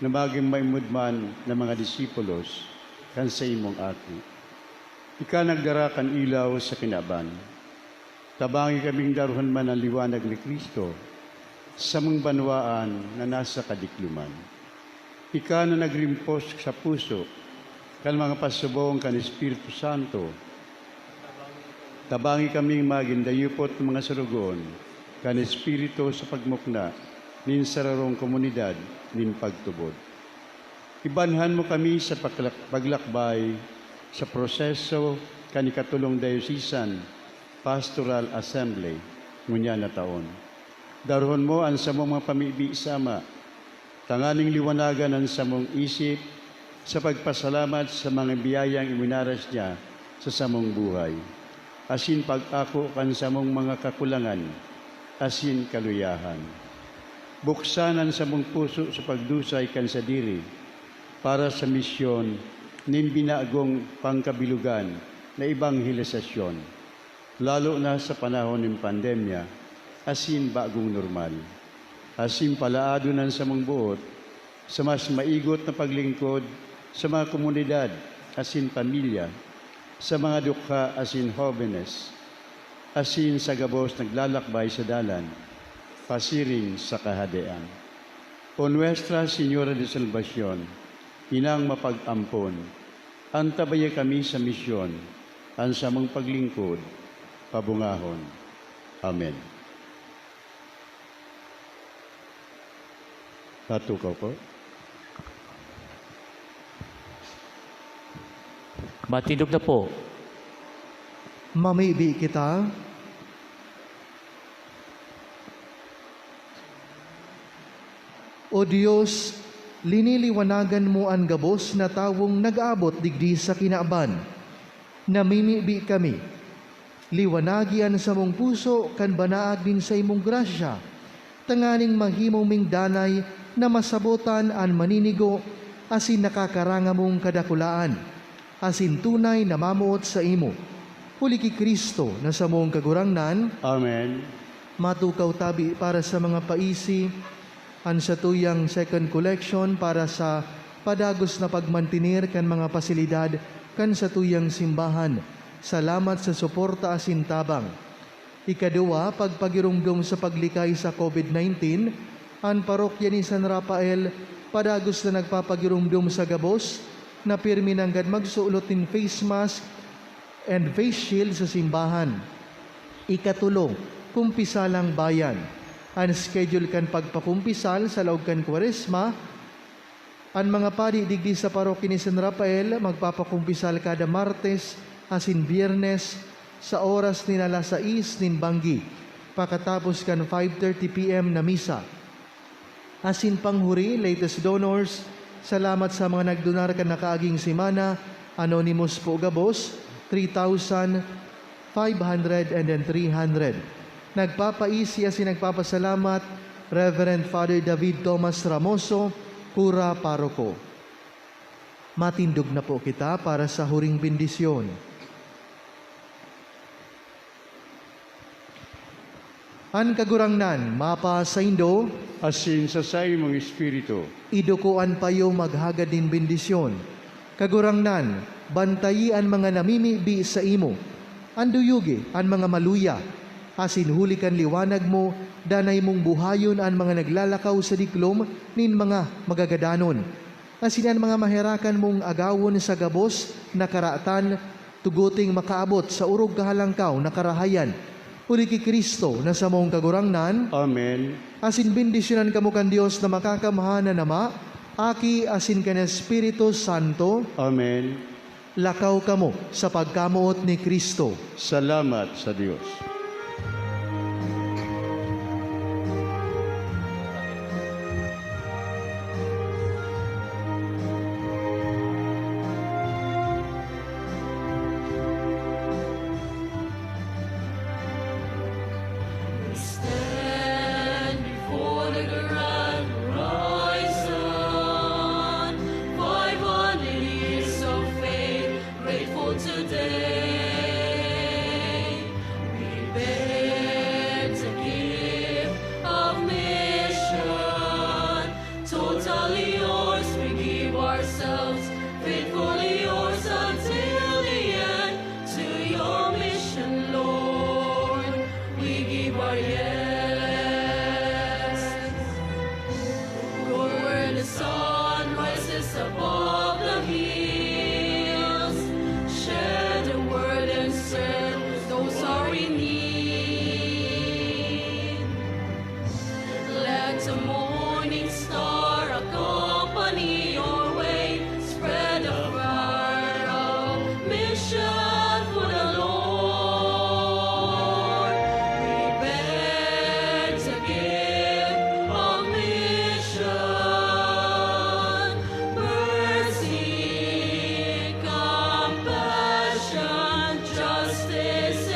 na magin maimbod man na mga disipulos kan saimong Aki. Ika nagdara kan ilaw sa kinaban. Tabangi kaming darhon man an liwanag ni Cristo sa samong banwaan na nasa kadikloman. Ika na nagrimpos sa puso kan mga pasubong kan Espiritu Santo, tabangi kaming magin dayupot na mga sorogoon kan Espiritu sa pagmukna nin sararong komunidad nin pagtubod. Ibanhan mo kami sa paglak-, paglakbay sa proseso kan ikatolong Diocesan Pastoral Assembly ngunyan na taon. Darhon mo an samong mga pamibi sa Ama, tanganing liwanagan an samong isip sa pagpasalamat sa mga biyayang iminaras niya sa samong buhay. asin pag-ako kan samong mga kakulangan asin kaluyahan. Buksan an samong puso sa pagdusay kan sadiri para sa misyon nin binagong pangkabilogan na ebanghelisasyon, lalo na sa panahon nin pandemya asin bagong normal. Asin palaadon an samong boot sa mas maigot na paglingkod sa mga komunidad asin pamilya, sa mga dukha asin hobenes, asin sa gabos naglalakbay sa dalan pasiring sa Kahadean. O Nuestra Señora de Salvacion, Inang mapag-ampon, antabayan kami sa misyon, an samong paglingkod, pabungahon. Amen. Patukaw po. Matindog na po. Mamibi kita. O Dios, liniliwanagan mo an gabos na tawong nag-aabot digdi sa kinaban. Namimibi kami. Liwanagi an samong puso kan banaag nin saimong grasya, tanganing mahimo ming danay na masabotan an maninigo asin nakakaranga mong kadakulaan, asin tunay na mamoot saimo. Huli ki Cristo na samong Kagurangnan. Amen. Matukaw tabi para sa mga paisi, an satuyang second collection para sa padagos na pagmantener kan mga pasilidad kan satuyang simbahan. Salamat sa suporta asin tabang. Ikaduwa, pagpagiromdom sa paglikay sa COVID nineteen, an parokya ni San Rafael padagos na nagpapagiromdom sa gabos na pirmi nanggad magsulot nin face mask and face shield sa simbahan. Ikatulo, kumpisalang bayan. An schedule kan pagpakumpisal sa laog kan Kwaresma, an mga padi digdi sa parokya ni San Rafael magpapakumpisal kada Martes asin Biyernes sa oras nin alas sais nin banggi, pakatapos kan five thirty P M na misa. Asin panghuri, latest donors, salamat sa mga nagdonar kan nakaaging semana, anonymous po gabos, three thousand, five hundred, and then three hundred. Nagpapaisi asin nagpapasalamat, Reverend Father David Thomas Ramoso, Kura Paroko. Matindog na po kita para sa huring bendisyon. An Kagurangnan mapasaindo. Asin sa saimong espiritu. Iduko an payo maghagad nin bendisyon. Kagurangnan, bantayi an mga namimibi saimo. Anduyogi an mga maluya, asin huli kan liwanag mo, danay mong buhayon an mga naglalakaw sa diklom nin mga magagadanon. Asin an mga maherakan mong agawon sa gabos na karatan, tugoting makaabot sa orog kahalangkaw na karahayan. Huli ki Cristo na samong Kagurangnan. Amen. Asin bendisyonan kamo kan Dios na Makakamhan na Ama, Aki, asin kan Espiritu Santo. Amen. Lakaw kamo sa pagkamoot ni Cristo. Salamat sa Dios. We stand before the grand horizon, five hundred years of faith, grateful today. We bear the gift of mission, totally yours we give ourselves, faithfully yours until the end. To your mission, Lord, we give our yes. Go where the sun rises above the hills. Share the word and serve those who are in need. Let the morning star accompany your way. Spread the fire of mission for the Lord. We bear the gift of mission, mercy, compassion, justice,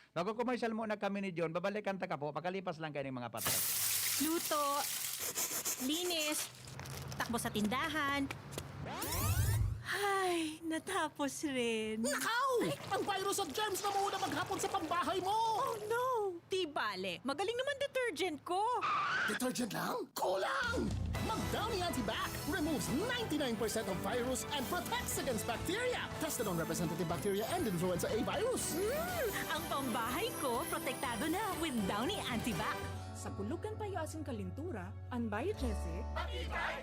Magko-commercial muna kami ni John. Babalikan ta ka po. Pakalipas lang kayo ng mga patas. Luto, linis, takbo sa tindahan. Ay, natapos rin. Nakaw! Ang virus at germs na muna maghapon sa pambahay mo! Oh no! Di bale, magaling naman detergent ko. Detergent lang? Kulang! Mag Downy Antibac removes ninety-nine percent of virus and protects against bacteria. Tested on representative bacteria and influenza A virus. Mm, ang pambahay ko protektado na with Downy Antibac. Sa kulog kan payo asin kalintura, an Biogesic,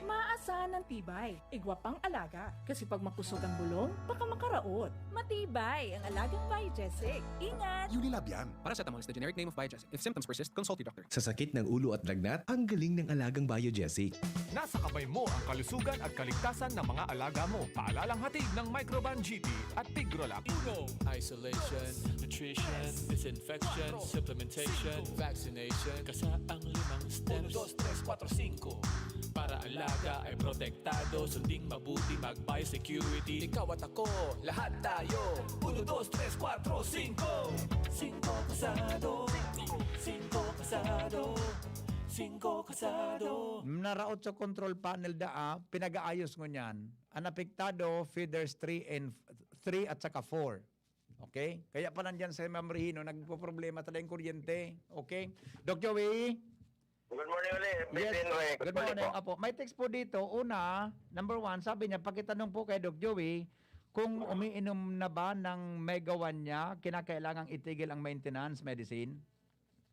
maasahan an tibay. Igwa pang alaga, kasi pag makusog ang bulong, baka makaraot. Matibay ang alagang Biogesic. Ingat! Unilab yan. Paracetamol is the generic name of Biogesic. If symptoms persist, consult your doctor. Sa sakit ng ulo at lagnat, ang galing ng alagang Biogesic. Nasa kamay mo ang kalusugan at kaligtasan ng mga alaga mo. Paalalang hatid ng Microban G T at Tigrolac. Uno, isolation, nutrition, disinfection, supplementation, vaccination. Kasa ang limang steps. Uno, dos, tres, kuwatro, singko. Para alaga ay protektado, sunding mabuti, mag-biosecurity. Ikaw at ako, lahat tayo. Uno, dos, tres, kuwatro, singko. Singko kasado. Singko kasado. Singko kasado. Naraot sa control panel daa, pinag-aayos ngunyan. Ang apektado, feeders three and three at saka four. Okay? Kaya pa nandiyan sa Ma'am Regino, nagpoproblema talaga yung kuryente. Okay? Doc Joey? Good morning ulit, Yes. Mister Enrique. Good Good morning morning. po. Apo, may text po dito. Una, number one, sabi niya, pakitanong po kay Doc Joey kung umiinom na ba ng Mega One niya, kinakailangang itigil ang maintenance medicine?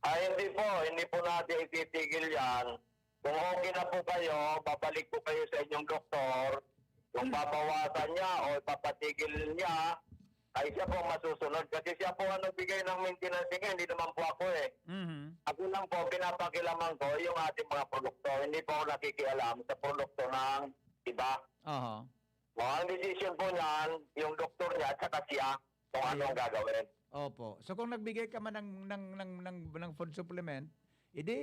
Ah, hindi po. Hindi po natin ititigil yan. Kung okay na po kayo, babalik po kayo sa inyong doktor. Kung babawasan niya o ipapatigil niya, ay siya po ang masusunod. Kasi siya po ang nagbigay ng maintenance niya, hindi naman po ako eh. Mhm. Ako lang po, pinapakilaman ko yung ating mga produkto. Hindi po ako nakikialam sa produkto ng iba. Aha. O, ang decision po niyan, yung doktor niya at saka siya kung ano ang Ayun. gagawin. Opo. So, kung nagbigay ka man ng, ng, ng, ng, ng food supplement, edi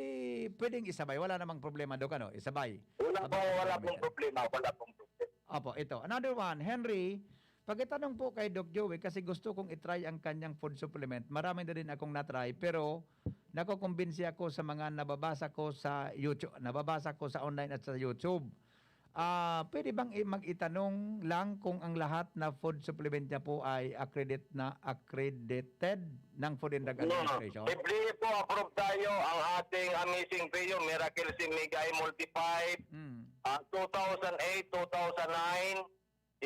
pwedeng isabay. Wala namang problema, Doc, ano? Isabay. Wala Abang po, wala problema pong yan. problema. Wala pong problema. Opo, ito. Another one, Henry, pakitanong po kay Doc Joey kasi gusto kong i-try ang kanyang food supplement. Marami na din akong na-try, pero nakukumbinsi ako sa mga nababasa ko sa YouTube, nababasa ko sa online at sa YouTube. Ah, pwede bang i-, mag-itanong lang kung ang lahat na food supplement niya po ay accredit na, accredited ng Food and Drug No. Administration? If di po approve tayo, ang ating Amazing P U, Miracle C Mega Multifive, Mm. ah, two thousand eight, two thousand nine,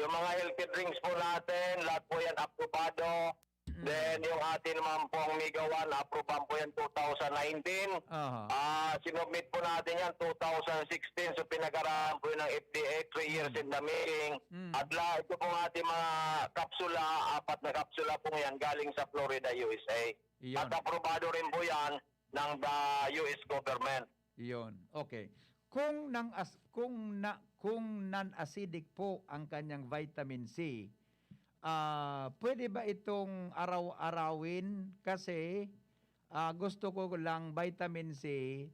yung mga healthy drinks po natin, lahat po yan aprobado. Mm. Then, yung atin naman pong Mega One, approvean po yan two thousand nineteen. Aha. Ah, sinubmit po natin yan two thousand sixteen. So, pinag-aralan po yun ng F D A, three years Mm. in the making. Mm. At la, ito pong ating mga kapsula, apat na kapsula po yan, galing sa Florida, U S A. Iyon. At aprobado rin po yan ng the U S government. Iyon. Okay. Kung nang as-, kung na, kung non-acidic po ang kanyang vitamin C, ah, pwede ba itong araw-arawin? Kasi, ah, gusto ko lang vitamin C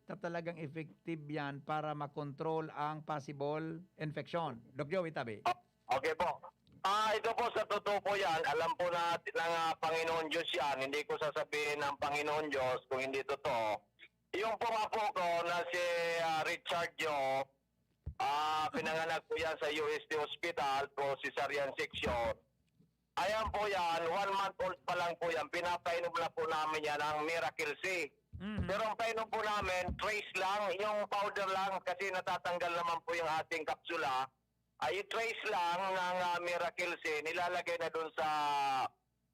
na talagang effective yan para makontrol ang possible infection. Doc Joey, tabi. Okay po. Ah, ito po, sa totoo po yan, alam po natin ng, ah, Panginoon Diyos yan. Hindi ko sasabihin ng Panginoon Diyos kung hindi totoo. Yung pong apo ko na si, ah, Richard Joe, ah, pinanganak po yan sa U S T Hospital, pro cesarean section. Ayan po yan, one month old pa lang po yan, pinapainom na po namin yan, ang Miracle C. Mhm. Pero ang painom po namin, trace lang, yung powder lang, kasi natatanggal naman po yung ating kapsula. Ay, trace lang ng, ah, Miracle C, nilalagay na dun sa,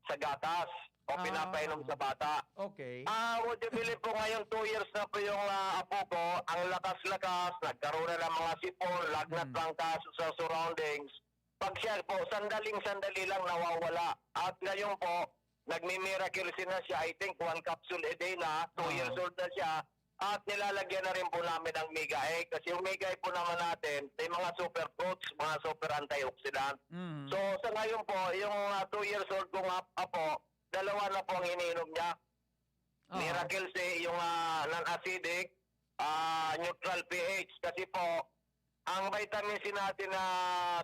sa gatas o Ah. pinapainom sa bata. Okay. Ah, would you believe po, ngayon, two years na po yung, ah, apo ko, ang lakas-lakas, nagkaroon na ng mga sipon, lagnat Hmm. trangkaso sa surroundings. Pag siya po, sandaling-sandali lang nawawala. At ngayon po, nagmi-Miracle C na siya. I think one capsule a day na, two Ah. years old na siya. At nilalagyan na rin po namin ng Mega A. Kasi yung Mega A po naman natin, may mga super fruits, mga super antioxidant. Mm. So, sa ngayon po, yung, ah, two years old kong ap-, apo, dalawa na po ang iniinom niya. Ah. Miracle C, yung, ah, non-acidic, ah, neutral P H. Kasi po, ang vitamin C natin na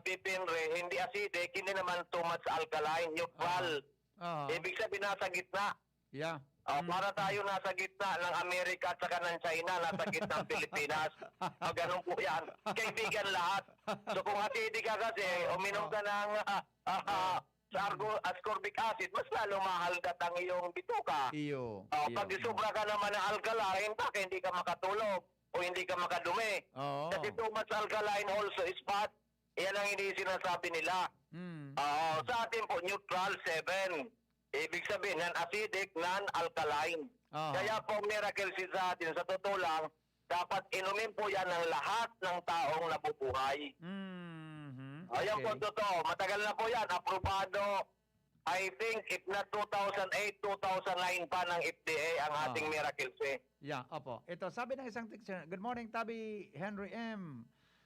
pipinre, hindi acidic, hindi naman too much alkaline, neutral. Ah. Ah. Ibig sabihin, nasa gitna. Yeah. Oh, para tayo nasa gitna ng Amerika at saka ng China, nasa gitna ng Pilipinas. Pag ganun po yan, kaibigan lahat. So kung acidic ka kasi, uminom ka ng ah, ah, ah, sa argo- ascorbic acid, mas lalo mahalgat ang iyong bituka. Iyo. Oh, iyo. Pag sobra ka naman ng alkaline, baka hindi ka makatulog o hindi ka makadumi. Oo. Kasi too much alkaline also is bad. Yan ang hindi sinasabi nila. Mm. Oo, sa atin po, neutral, seven. Ibig sabihin, non-acidic, non-alkaline. Oo. Kaya po, miracle seed sa atin, sa totoo lang, dapat inumin po yan ng lahat ng taong nabubuhay. Mhm. Ayan po, Okay. Totoo. Matagal na po yan. Aprobado, I think, if not two thousand eight, two thousand nine pa ng F D A ang ating Ah. miracle seed. Yeah, opo. Ito, sabi ng isang texter, "Good morning, Tabi Henry M.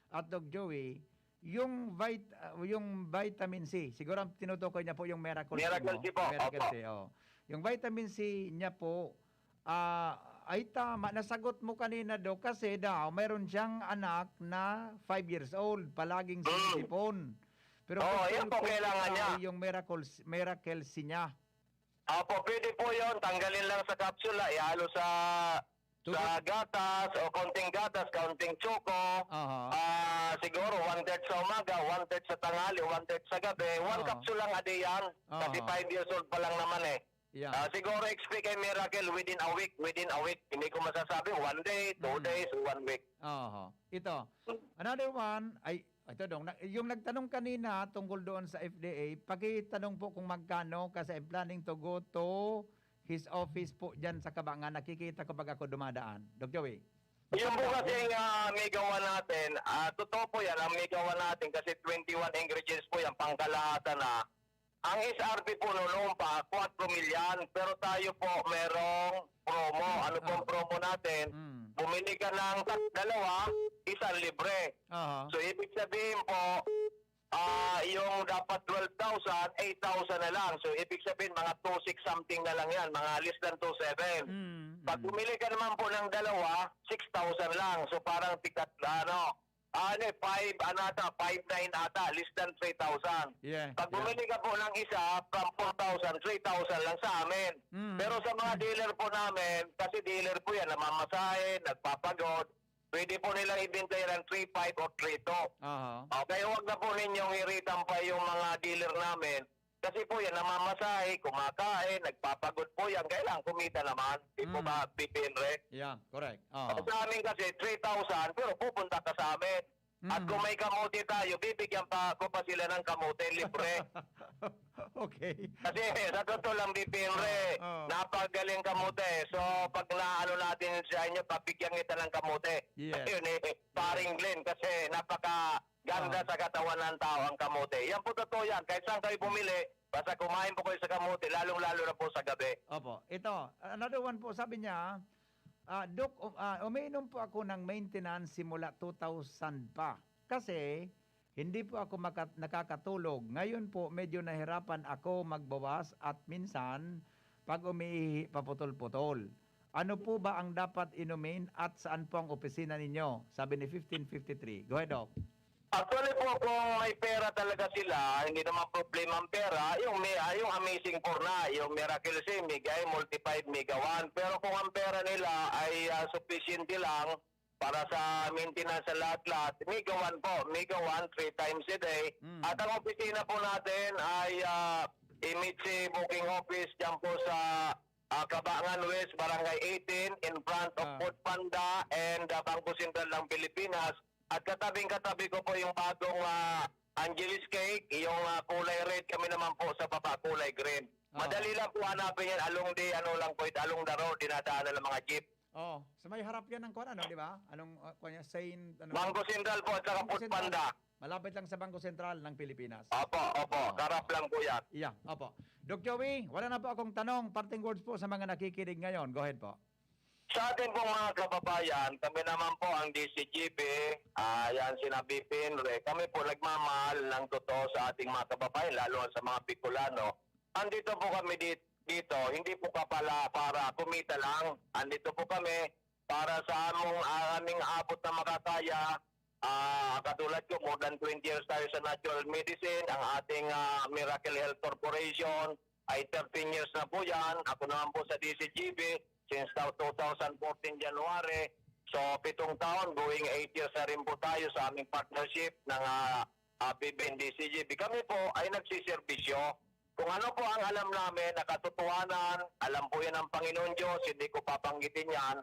at Doc Joey. Yung vit- uh, yung vitamin C, siguro ang tinutukoy niya po yung Miracle C, Miracle no? C po, Miracle opo. C, oh. Yung vitamin C niya po, ah, ay tama, nasagot mo kanina, Doc, kasi daw mayroon siyang anak na five years old, palaging Mm. sinisipon. Pero Oo, gusto yan ko po, po kailangan ito, niya. Yung Miracle, Miracle C niya. Opo, pwede po yun. Tanggalin lang sa kapsula, ihalo sa Tubig. sa gatas o kaunting gatas, kaunting choco. Aha. Ah, siguro one-third sa umaga, one-third sa tanghali, one-third sa gabi. One Oo. capsule lang a day yan. Kasi Aha. five years old pa lang naman eh. Yeah. Ah, siguro expect kay miracle within a week, within a week. Hindi ko masasabi, one day, two Mm. days, one week. Oho. Ito. Another one, ay, ito dong, na- yung nagtanong kanina tungkol doon sa F D A, pakitanong po kung magkano kasi I'm planning to go to his office po dyan sa Kabangan. Nakikita ko pag ako dumadaan. Doc Joey. Yung po kasi nga may gawa natin, ah, totoo po yan, ang may gawa natin kasi twenty-one ingredients po yan, pangkalahatan na. Ang S R P po noon pa, four million, pero tayo po merong promo. Ano pong Ah. promo natin? Mm. Bumili ka ng tat- dalawa, isang libre. Aha. So, ibig sabihin po, ah, yung dapat twelve thousand, eight thousand na lang. So, ibig sabihin, mga two six something na lang yan. Mga less than two seven. Mm, Pag mm. bumili ka naman po ng dalawa, six thousand lang. So, parang tikat na, ano, ah, ano eh, five, ano ata, five nine ata, less than three thousand. Yeah, Pag yeah. bumili ka po ng isa, from four thousand, three thousand lang sa amin. Mm. Pero sa mga dealer po namin, kasi dealer po yan, namamasahe, nagpapagod, pwede po nilang ibenta yan ng three five o three two. Aha. Okay, huwag na po ninyong iritan pa yung mga dealer namin. Kasi po yan, namamasahe, kumakain, nagpapagod po yan. Kailangan kumita naman. Di po Mm. ba, P P N Re? Yeah, correct. Oh. Sa amin kasi, three thousand, pero pupunta ka sa amin. At Mm. kung may kamote tayo, bibigyan pa ako pa sila ng kamote, libre. Okay. Kasi sa totoo lang, B P N Re, Oh. napagaling kamote. So, pag naano natin sa inyo, pabigyan kita ng kamote. Yes. Ayun eh, paring Glenn, kasi napaka ganda Oh. sa katawan ng tao ang kamote. Yan po totoo yan. Kahit saan kayo bumili, basta kumain po kayo sa kamote, lalong-lalo na po sa gabi. Opo. Ito, another one po, sabi niya, ah, "Dok, um, ah, umiinom po ako ng maintenance simula two thousand pa. Kasi hindi po ako maka- nakakatulog. Ngayon po, medyo nahirapan ako magbawas at minsan, pag umiihi, paputol-putol. Ano po ba ang dapat inumin at saan po ang opisina ninyo?" Sabi ni fifteen fifty-three. Go ahead, Doc. Actually po, kung may pera talaga sila, hindi naman problema ang pera, yung, may, ah, yung Amazing Four na, yung Miracle C, Mega E, Multi five, Mega One. Pero kung ang pera nila ay ah, sufficient lang para sa maintenance sa lahat-lahat, Mega One po, Mega One, three times a day. Mm. At ang opisina po natin ay ah, Imitsi Booking Office dyan po sa ah, Kabangan West, Barangay eighteen, in front of Ah. Food Panda and ah, Bangko Sentral ng Pilipinas. At katabing-katabi ko po yung bagong ah, Angeles Cake, yung ah, kulay red, kami naman po sa baba, kulay green. Ah. Madali lang po hanapin yan, along the, ano lang po, along the road, dinadaanan ng mga jeep. Oh, sa may harap yan ng kuwan, ano, di ba? Anong, uh, kuwan niya? Saint, ano? Bangko Sentral po at saka Bangko Food Sentral. Panda. Malapit lang sa Bangko Sentral ng Pilipinas. Opo, opo, Oo. Karap lang po yan. Yeah, opo. Doc Joey, wala na po akong tanong. Parting words po sa mga nakikinig ngayon. Go ahead po. Sa ating pong mga kababayan, kami naman po ang D C G P, ah, yan sina B P N Re. Kami po nagmamahal ng totoo sa ating mga kababayan, lalo sa mga Bicolano. Andito po kami di- dito, hindi po ka pala para kumita lang. Andito po kami para sa among, ah, aming abot na makakaya. Ah, katulad ko, more than twenty years tayo sa natural medicine, ang ating ah, Miracle Health Corporation, ay thirteen years na po yan. Ako naman po sa D C G B, since two thousand fourteen January. So, pitong taon, going eight years na rin po tayo sa aming partnership ng ah, ah, B B N D C G B. Kami po ay nagsiservisyo. Kung ano po ang alam namin na katotohanan, alam po yan ng Panginoon Diyos, hindi ko papanggitin yan.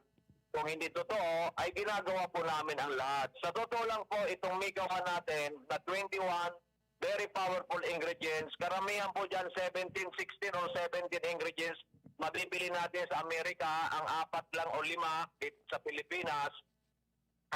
Kung hindi totoo, ay ginagawa po namin ang lahat. Sa totoo lang po, itong Mega One natin na twenty-one very powerful ingredients, karamihan po dyan seventeen, sixteen or seventeen ingredients mabibili natin sa Amerika, ang apat lang o lima dito sa Pilipinas,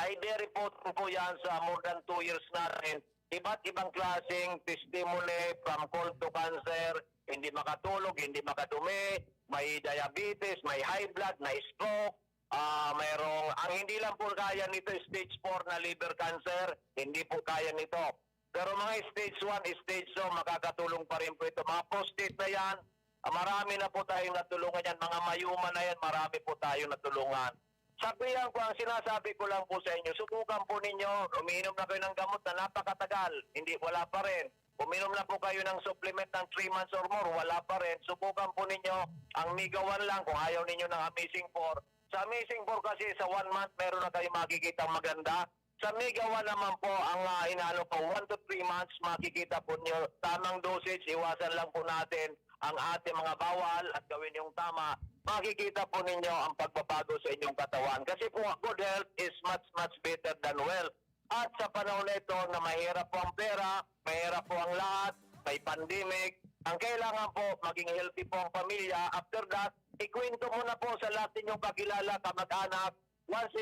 ay very potent po yan sa more than two years natin. Iba't ibang klaseng testimony, from cold to cancer, hindi makatulog, hindi makadumi, may diabetes, may high blood, may stroke, ah, mayroong, ang hindi lang po kaya nito, stage four na liver cancer, hindi po kaya nito. Pero mga stage one, stage two, makakatulong pa rin po ito. Mga prostate na yan, ah, marami na po tayong natulungan yan. Mga mayuma na yan, marami po tayong natulungan. Sabihan ko, ang sinasabi ko lang po sa inyo, subukan po ninyo, umiinom na kayo ng gamot na napakatagal, hindi, wala pa rin. Uminom na po kayo ng supplement ng three months or more, wala pa rin. Subukan po ninyo ang Mega One lang kung ayaw ninyo ng Amazing four. Sa Amazing four kasi, sa one month, meron na kayong makikita maganda. Sa Mega One naman po, ang ah, inaano po, one to three months, makikita po nyo tamang dosage, iwasan lang po natin ang ating mga bawal at gawin yung tama. Makikita po ninyo ang pagbabago sa inyong katawan. Kasi po, good health is much, much better than wealth. At sa panahon na ito na mahirap po ang pera, mahirap po ang lahat, may pandemic, ang kailangan po, maging healthy po ang pamilya. After that, ikwento mo na po sa lahat ninyong kakilala, kamag-anak. Once